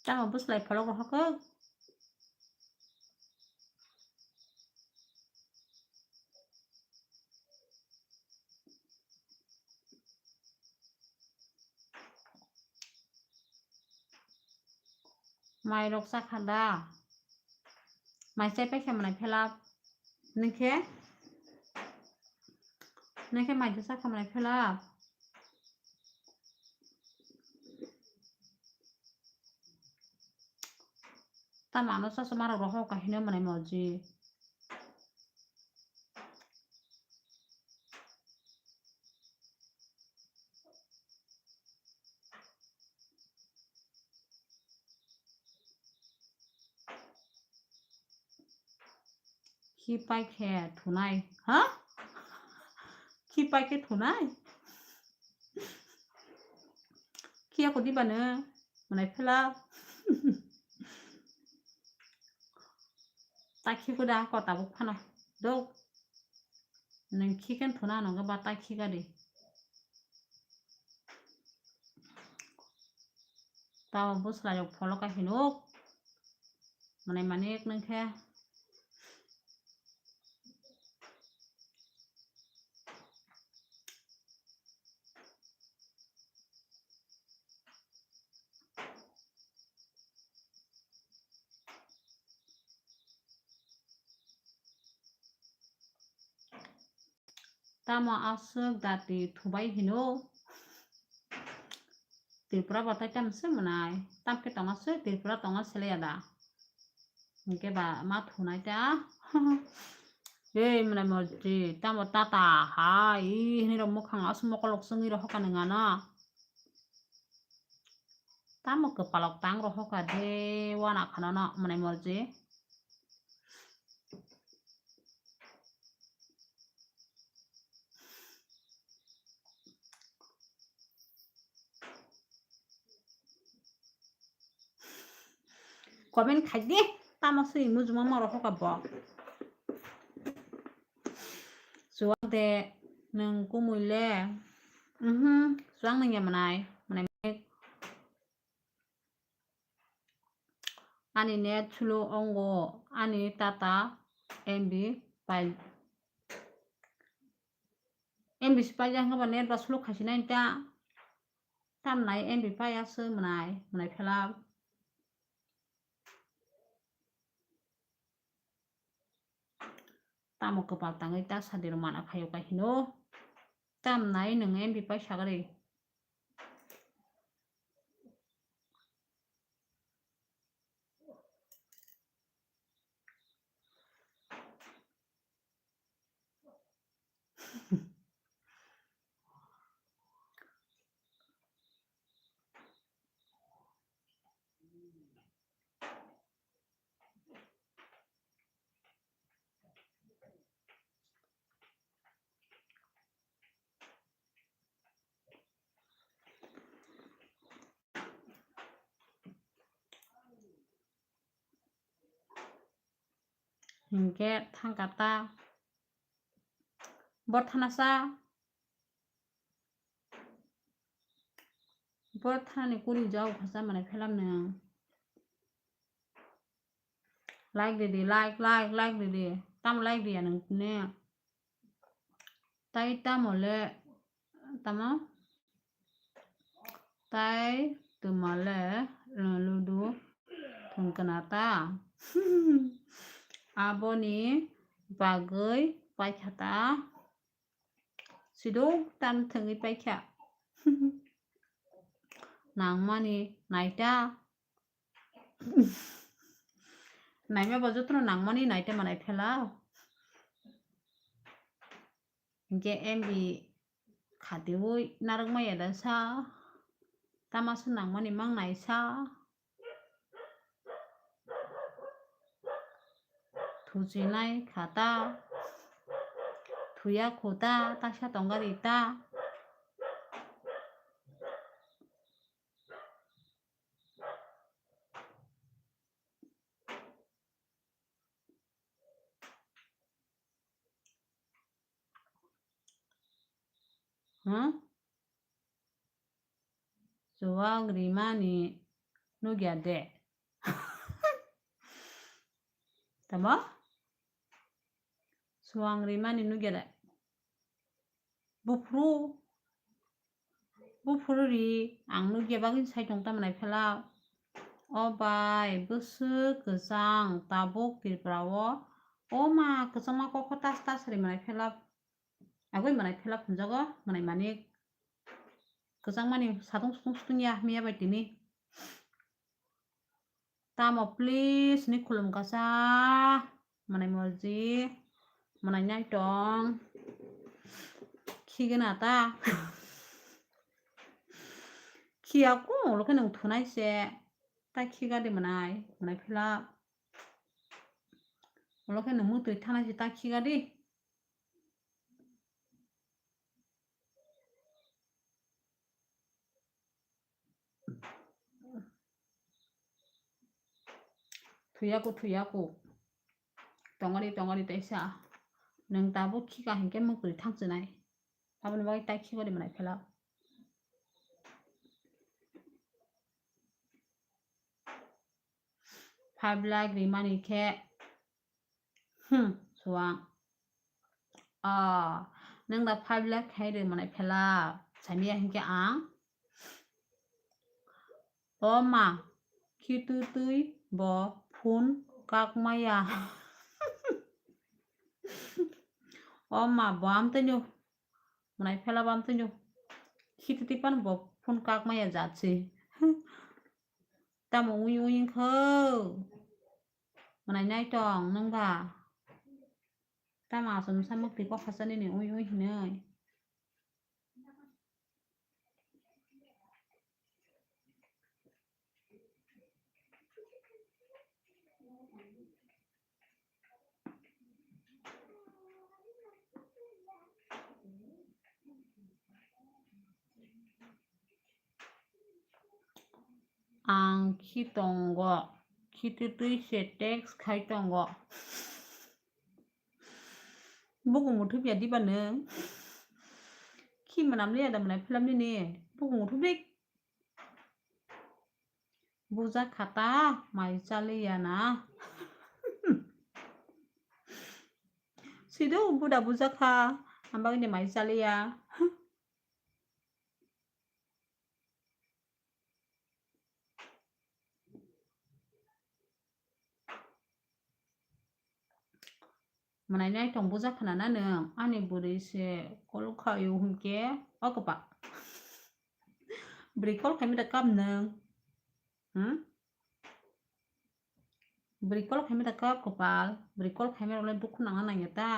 Tamo bwslai pholok rohor kok. Mai rok chakha da? Mai chai paikha mwnai phela? Nokhe? Nokhe mai chakha mwnai phela? Tamo ano chachma rok rohor kha hino mwnai moji. Khi pai khe thunai, ha? Khi pai khe thunai? Khi ako di bano, mwnai phela. Ta khi ko da ko tabuk phano. Dok. Nang khi khe thuna nang ba ta khi ga di. Tamo bwsla yok pholo ka hinuk. Mwnai manik nang khe. Tamo aswk dati thubai hino? Tripura bo tai tamo se mwnai? Tam khe tongo se Tripura tongo selai ya da? Hwnkhe ba ma thunai ta. Ei mwnai morji, tamo tata hai hini rok mukhang aswk mokolok chwngwi rw hoka nang ano. Tamo kwpalok tang rw hoka de wana khana no mwnai morji. Comment khai di, tamo swi mujuma moro hoka bo. Chuwak de nwng kumui le. Mhm, chuwak nang ya mwnai, mwnai. Ani net slow ongo, ani tata M B pai, M B si paijak hwnkhe ba net ba slow khaisinai ta. Tamnai M B pai aswk mwnai, mwnai phela. Tamo kwpal tangwi ta sadi rw mana phaio ka hino. Tamnai nwng M B pai sagari. Hinkhe thangkha ta. Bor thana sa. Bor thani kuri jau khasa mane phelam nang. Like ridi, like, like, like ridi. Tam like riya nang ne. Tai tamo le, tamo? Tai tuma le, eh, ludu thwngkna ta. Aboni bagwi paikha ta. Sidok tam thwngwi paikha. Nangmani naita. Naima bo jotono nangmani naita manai phela. Hinkhe M B khatiui narwkmaya da sa, tamaso nangmani mang nai sa. Thuchinai kha ta, thuya khu ta, taksa tongari ta. Hmm? Chuwak rimani nukya de. Tamo? Suang rimani nugya de. Buphuru, buphuru ri, ang nugya bagwi saitung ta mwnai phela. O bai, bwswk kwchang tabuk Tripura o. O ma, kwchangma kokho tas tas ri mwnai phela. Agwi mwnai phela phunjago, mwnai manik. Kwchangmani satung sutung sutung ya, miya bai tini. Tamo please ni khulum kasa. Mwnai morji. Mwnai naitong. Khigena ta. Khiya ko, ulo khe nwng thunai se. Ta khiga di mwnai. Mwnai phela. Ulo khe nwng mutwi thanai se ta khiga di. Thuyaku, thuyaku. Tongori, tongori teisa. Nwng tabuk khika hinkhe mukri thangchinai. Aboni bagwi tai khikori mwnai phela. Five lakh rimani khe. Hmm, suang. Ah, nwng da five lakh khai ri mwnai phela. Samiya hinkhe ang. O ma, khitutwi bo phone kakmaya. O ma, bo amtwino. Mwnai phela bo amtwino. Khitutwi pan bo phone kakmaya jat se. Tamo ui ui wngkho? Mwnai naitong nwng ba? Tamo aswk nwsa mukti kok khasa nini ui ui hinwi? Ang khi tongo, khitutwi se text khai tongo. Buku muthubya diba nwng? Khi mwnam liya da mwnai philam nini? Buku muthubdi. Buja khata mai chaliya na. Sido buda buja kha, ambagini mai chaliya. Mwnai naitong buja khna na nwng, ani bwrwi se call khaio hinkhe o kwpal. Bwrwi call khaimani da kap nwng? Hmm? Bwrwi call khaimani da kap kwpal? Bwrwi call khaimani rokle dukhu nangna nangya ta?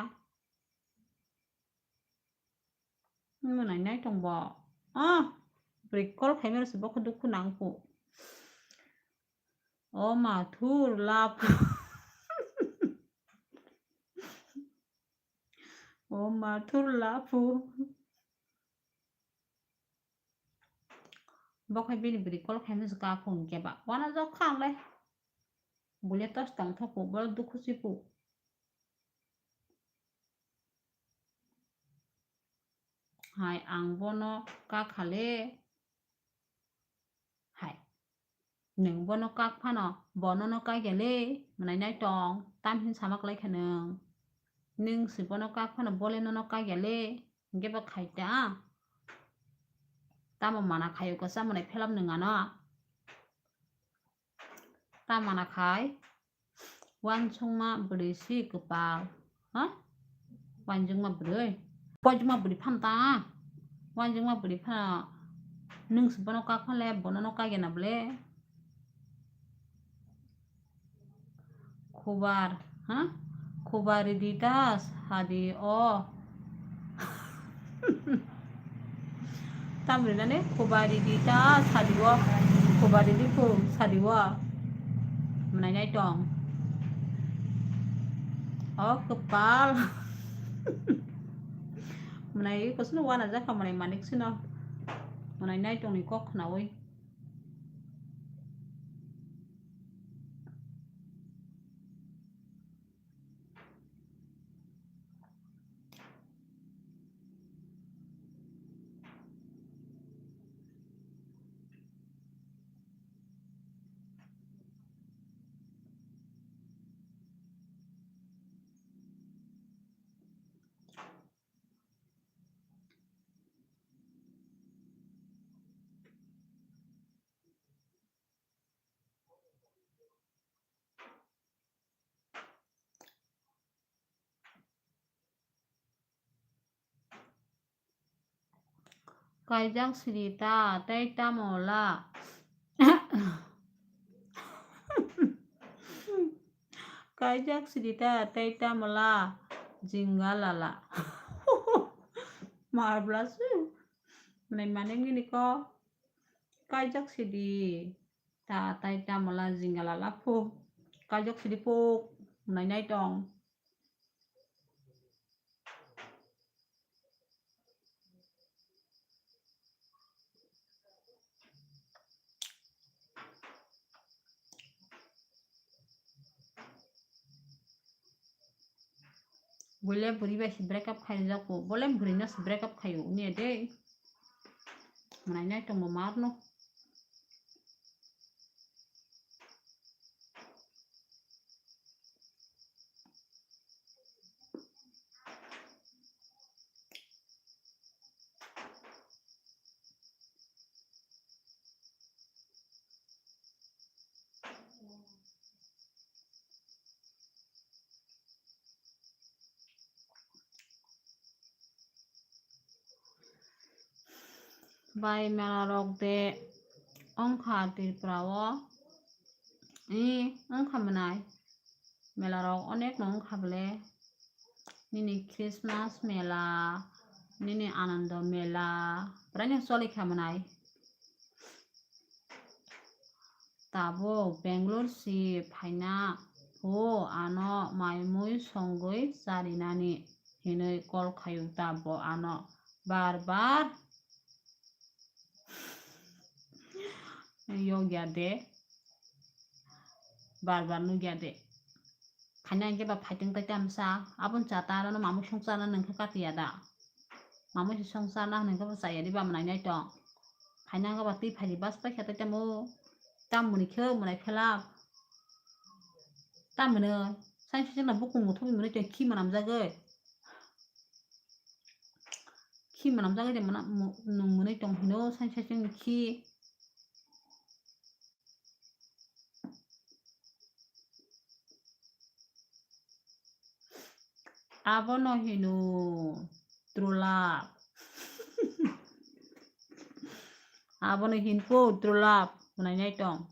Mwnai naitong bo. Ah, bwrwi call khaimani se bokhe dukhu nangkhu. O ma thur laphu. O ma thur laphu. Bo khai bini bwrwi call khaimani se kap hwn khe ba. Wana jok kha ang le. Bulia tos tong thok pu, bo dukhu si pu. Hai, ang bono kak kha le. Hai, nwng bono kak phano, bo nono kak ya le, mwnai naitong, tam hin sama klai kha nwng. Nwng se bono kak phano, bo le nono kak ya le, hinkhe bo khai ta. Tamo mana khaio kwsa mwnai phelam nwng ano. Ta mana khai? Wansukma bwrwi si kwpal. Ha? Wansukma bwrwi? Wansukma bwrwi phano ta? Wansukma bwrwi phano nwng se bono kak phano le, bono no kak ya na bwle? Khubar, ha? Khubar ridi ta sadi o. Tamni nani khubar ridi ta sadi o. Khubar ridi phu sadi o. Mwnai naitong. O kwpal. Mwnai kusno wana jakha mwnai manik sino. Mwnai naitongni kok khnaui. Kaijak sidi ta tei tamo la. Kaijak sidi ta tei tamo la jinga lala. Marbla su. Nai mane ngini ko. Kaijak sidi ta tei tamo la jinga lala phu. Kaijak sidi phu. Nai nai tong. Bole bwrwi bai se break up khai rijak bo. Bole bwrwi no se break up khai o wngya de. Mwnai nai tongbo mar no. Bai mela rok de wngkha Tripura o. I wngkha mwnai. Mela rok onek no wngkha bole. Nini Christmas mela, nini Anando mela, bwrani choli kha mwnai. Tabuk Bangalore si phaina o ano mai mui songwi charinani hinwi call khayu ta bo ano bar bar. Yogya de. Bar bar nugya de. Khaina hingke ba phaiteng tai tamsa. Abon cha ta ano mamui songchar na nangkhe katiya da. Mamui se songchar na hwnwi khe bo chaya di ba mwnai nai tong. Khaina hingke ba twi phai di bas pai khe tai tamo. Tam mwnwi khe mwnai phelap. Tam mwnwi. Sai sijak na bukung muthubwi mwnwi tong khi mwnam jagwi. Khi mwnam jagwi de mwnam, mu-, nung mwnwi tong hino sai sijak ni khi. Abono hino true love. Abono hinpo true love hwnwi nai tong.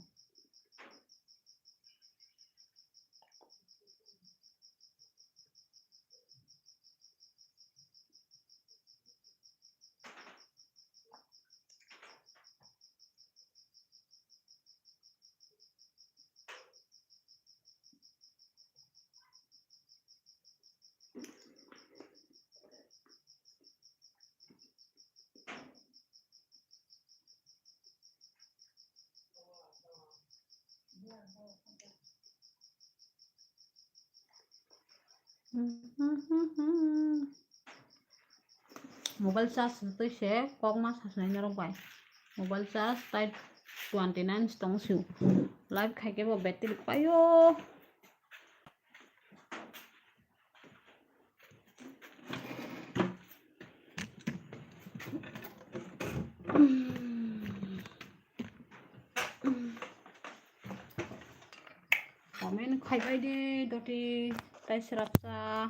Mobile charge twi se kokma sasnai norok bai. Mobile charge tai twenty nine tong sio. Live khaikhe bo battery paio. Comment khaibai di doti tai srapsa.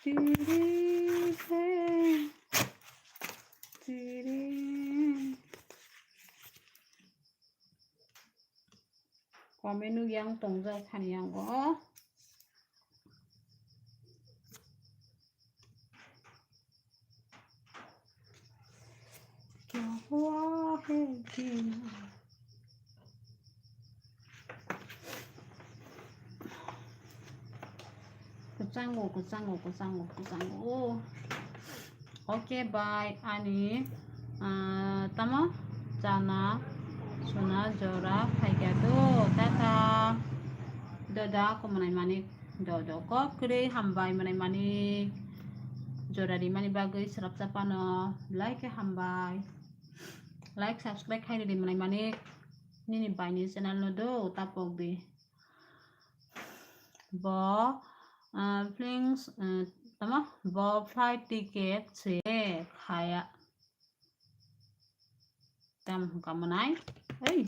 Tiri he, tiri. Comment nukya ang tongjak thani ang o. Kya hua hai jina? Kwchango, kwchango, kwchango, kwchango. Okay, bye. Ani, ah, tamo chana suna jora phaikya do. Tata. Doda ko mwnai manik. Dodo kok kwrwi hambai mwnai manik. Jora rimani bagwi srapsa pano. Like khe hambai. Like, subscribe khai rwdi mwnai manik. Nini baini channel no do tapok di. Bo, ah, flings, ah, tamo? Bo flight ticket se khaya. Tam hwnkha mwnai. Ei.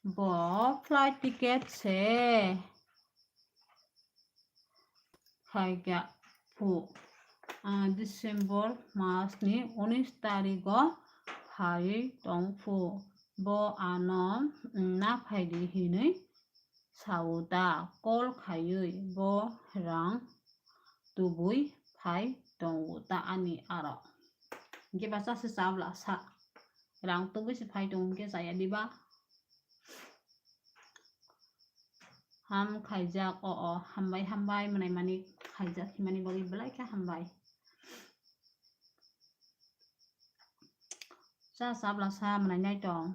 Bo flight ticket se Paikha phu, ah, December mas ni unis tarigo phaiwi tong phu. Bo ano, mm, na phaidi hinwi sao ta, call khaiwi bo rang tubui phai tongo ta ani aro. Hingke basa se chabla sa, rang tubui se phai tongo hingke chaya diba? Ham khaijak, o, o, hambai, hambai, mwnai mani khaijak himani bagwi belai khe hambai. Cha chabla sa mwnai nai tong.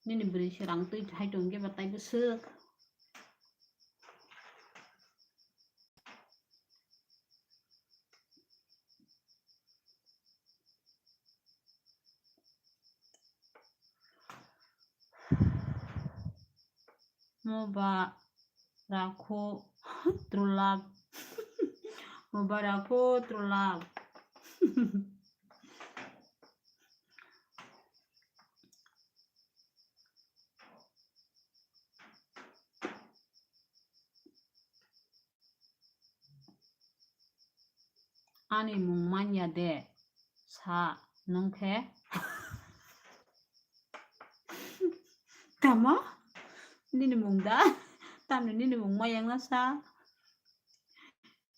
Nini bwrwi se rang twi thai tong khe ba tai bwswk. Mubarakho true love. Mubarakho true love. Ani mung manya de sa nung khe. Tamo? Nini mung da? Tamni nini mung mayang na sa?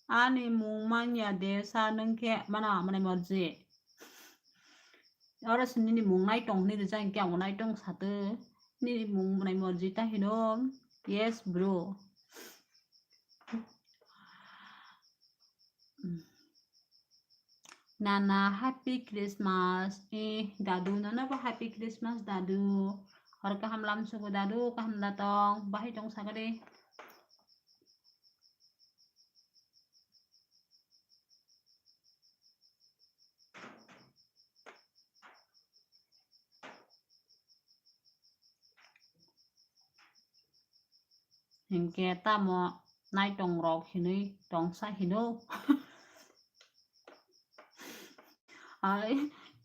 Ani mung manya de sa nung khe mana mwnai morji. Oro se nini mung nai tong hinwi rijak hingke ang bo nai tong sate. Nini mung mwnai morji ta hino. Yes, bro. Nana, happy Christmas. Eh, dadu, nana bo happy Christmas, dadu. Hor kaham lam sugo, dadu, kaham da tong. Bahai tong sagade. Hinkhe tamo naitong rok hinwi tongsa hino. Ai,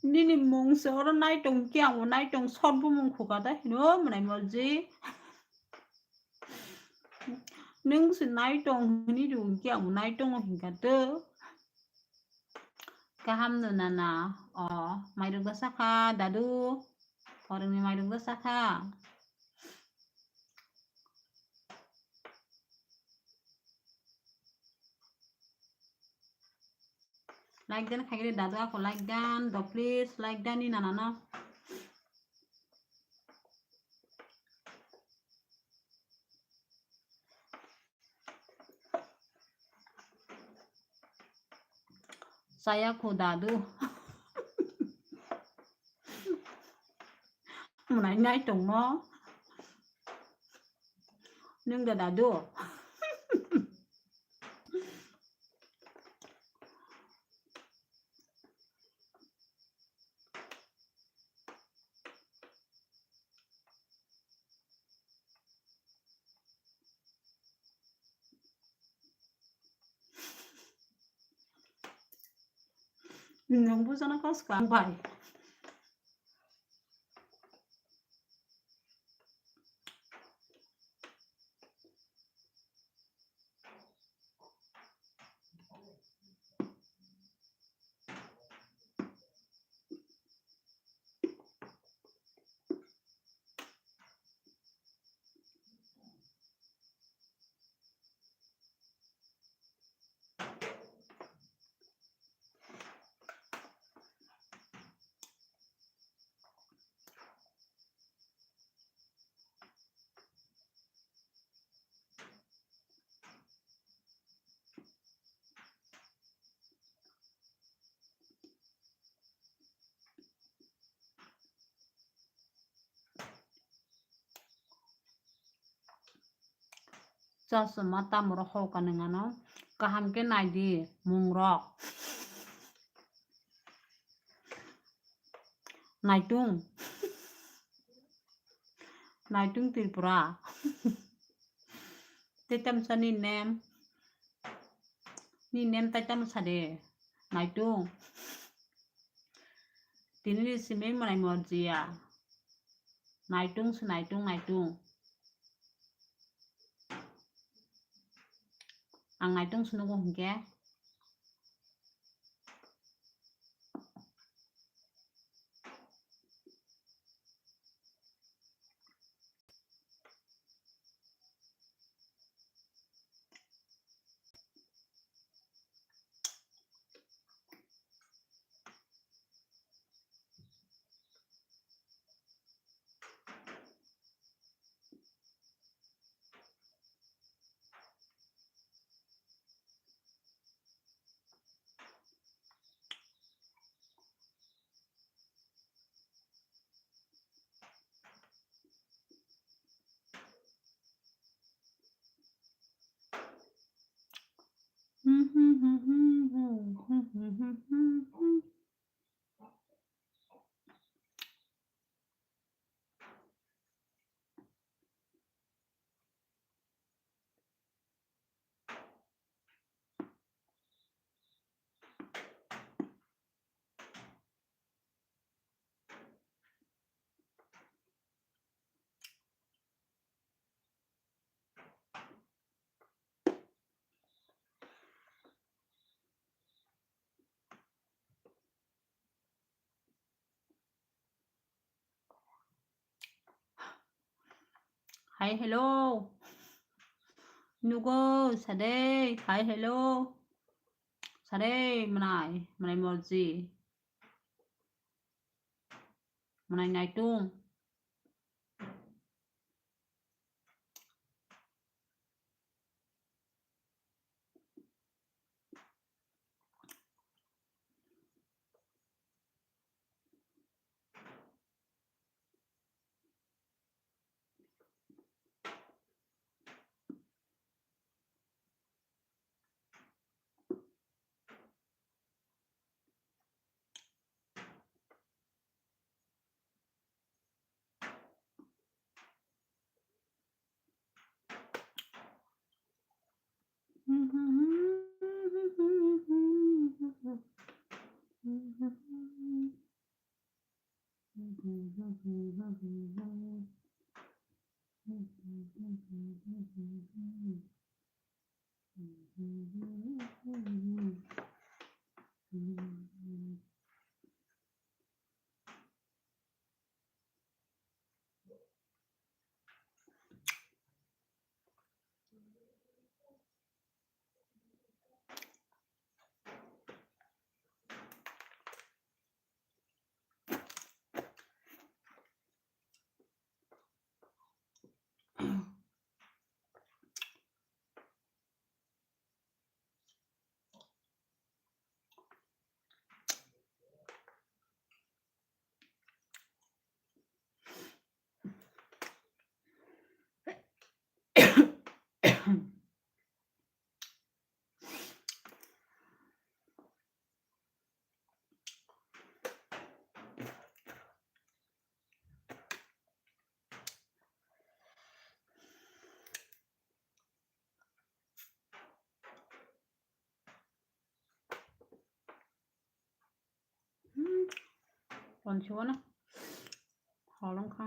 nini mung se oro naitong khe ang bo naitong short bumung khuka da hino mwnai morji. Nwng se naitong hinwi rw hinkhe ang bo naitongo hinkha to. Kaham no nana. O, mairok da sakha, dadu. Orongni mairok da sakha. Like dan khaikhe dadu ako like dan, do please, like dan ni nana no. Chaya kho dadu. Mwnai nai tongno. Nwng da dadu. Nwng bujana kha swkang bai. Chasma tamoro hokha nung ano kaham khe naidi mungrok. Naitung. Naitung Tripura. Tei tamsa ni nem. Ni nem tai tamo sade. Naitung. Tini ni simi mwnai morjia. Naitung se naitung, naitung. Ang naitung se nugo hinkhe. Hi, hello. Nugo, sade. Hi, hello. Sade, manai, manai morji. Manai naitung. Tonsi wano holong kha.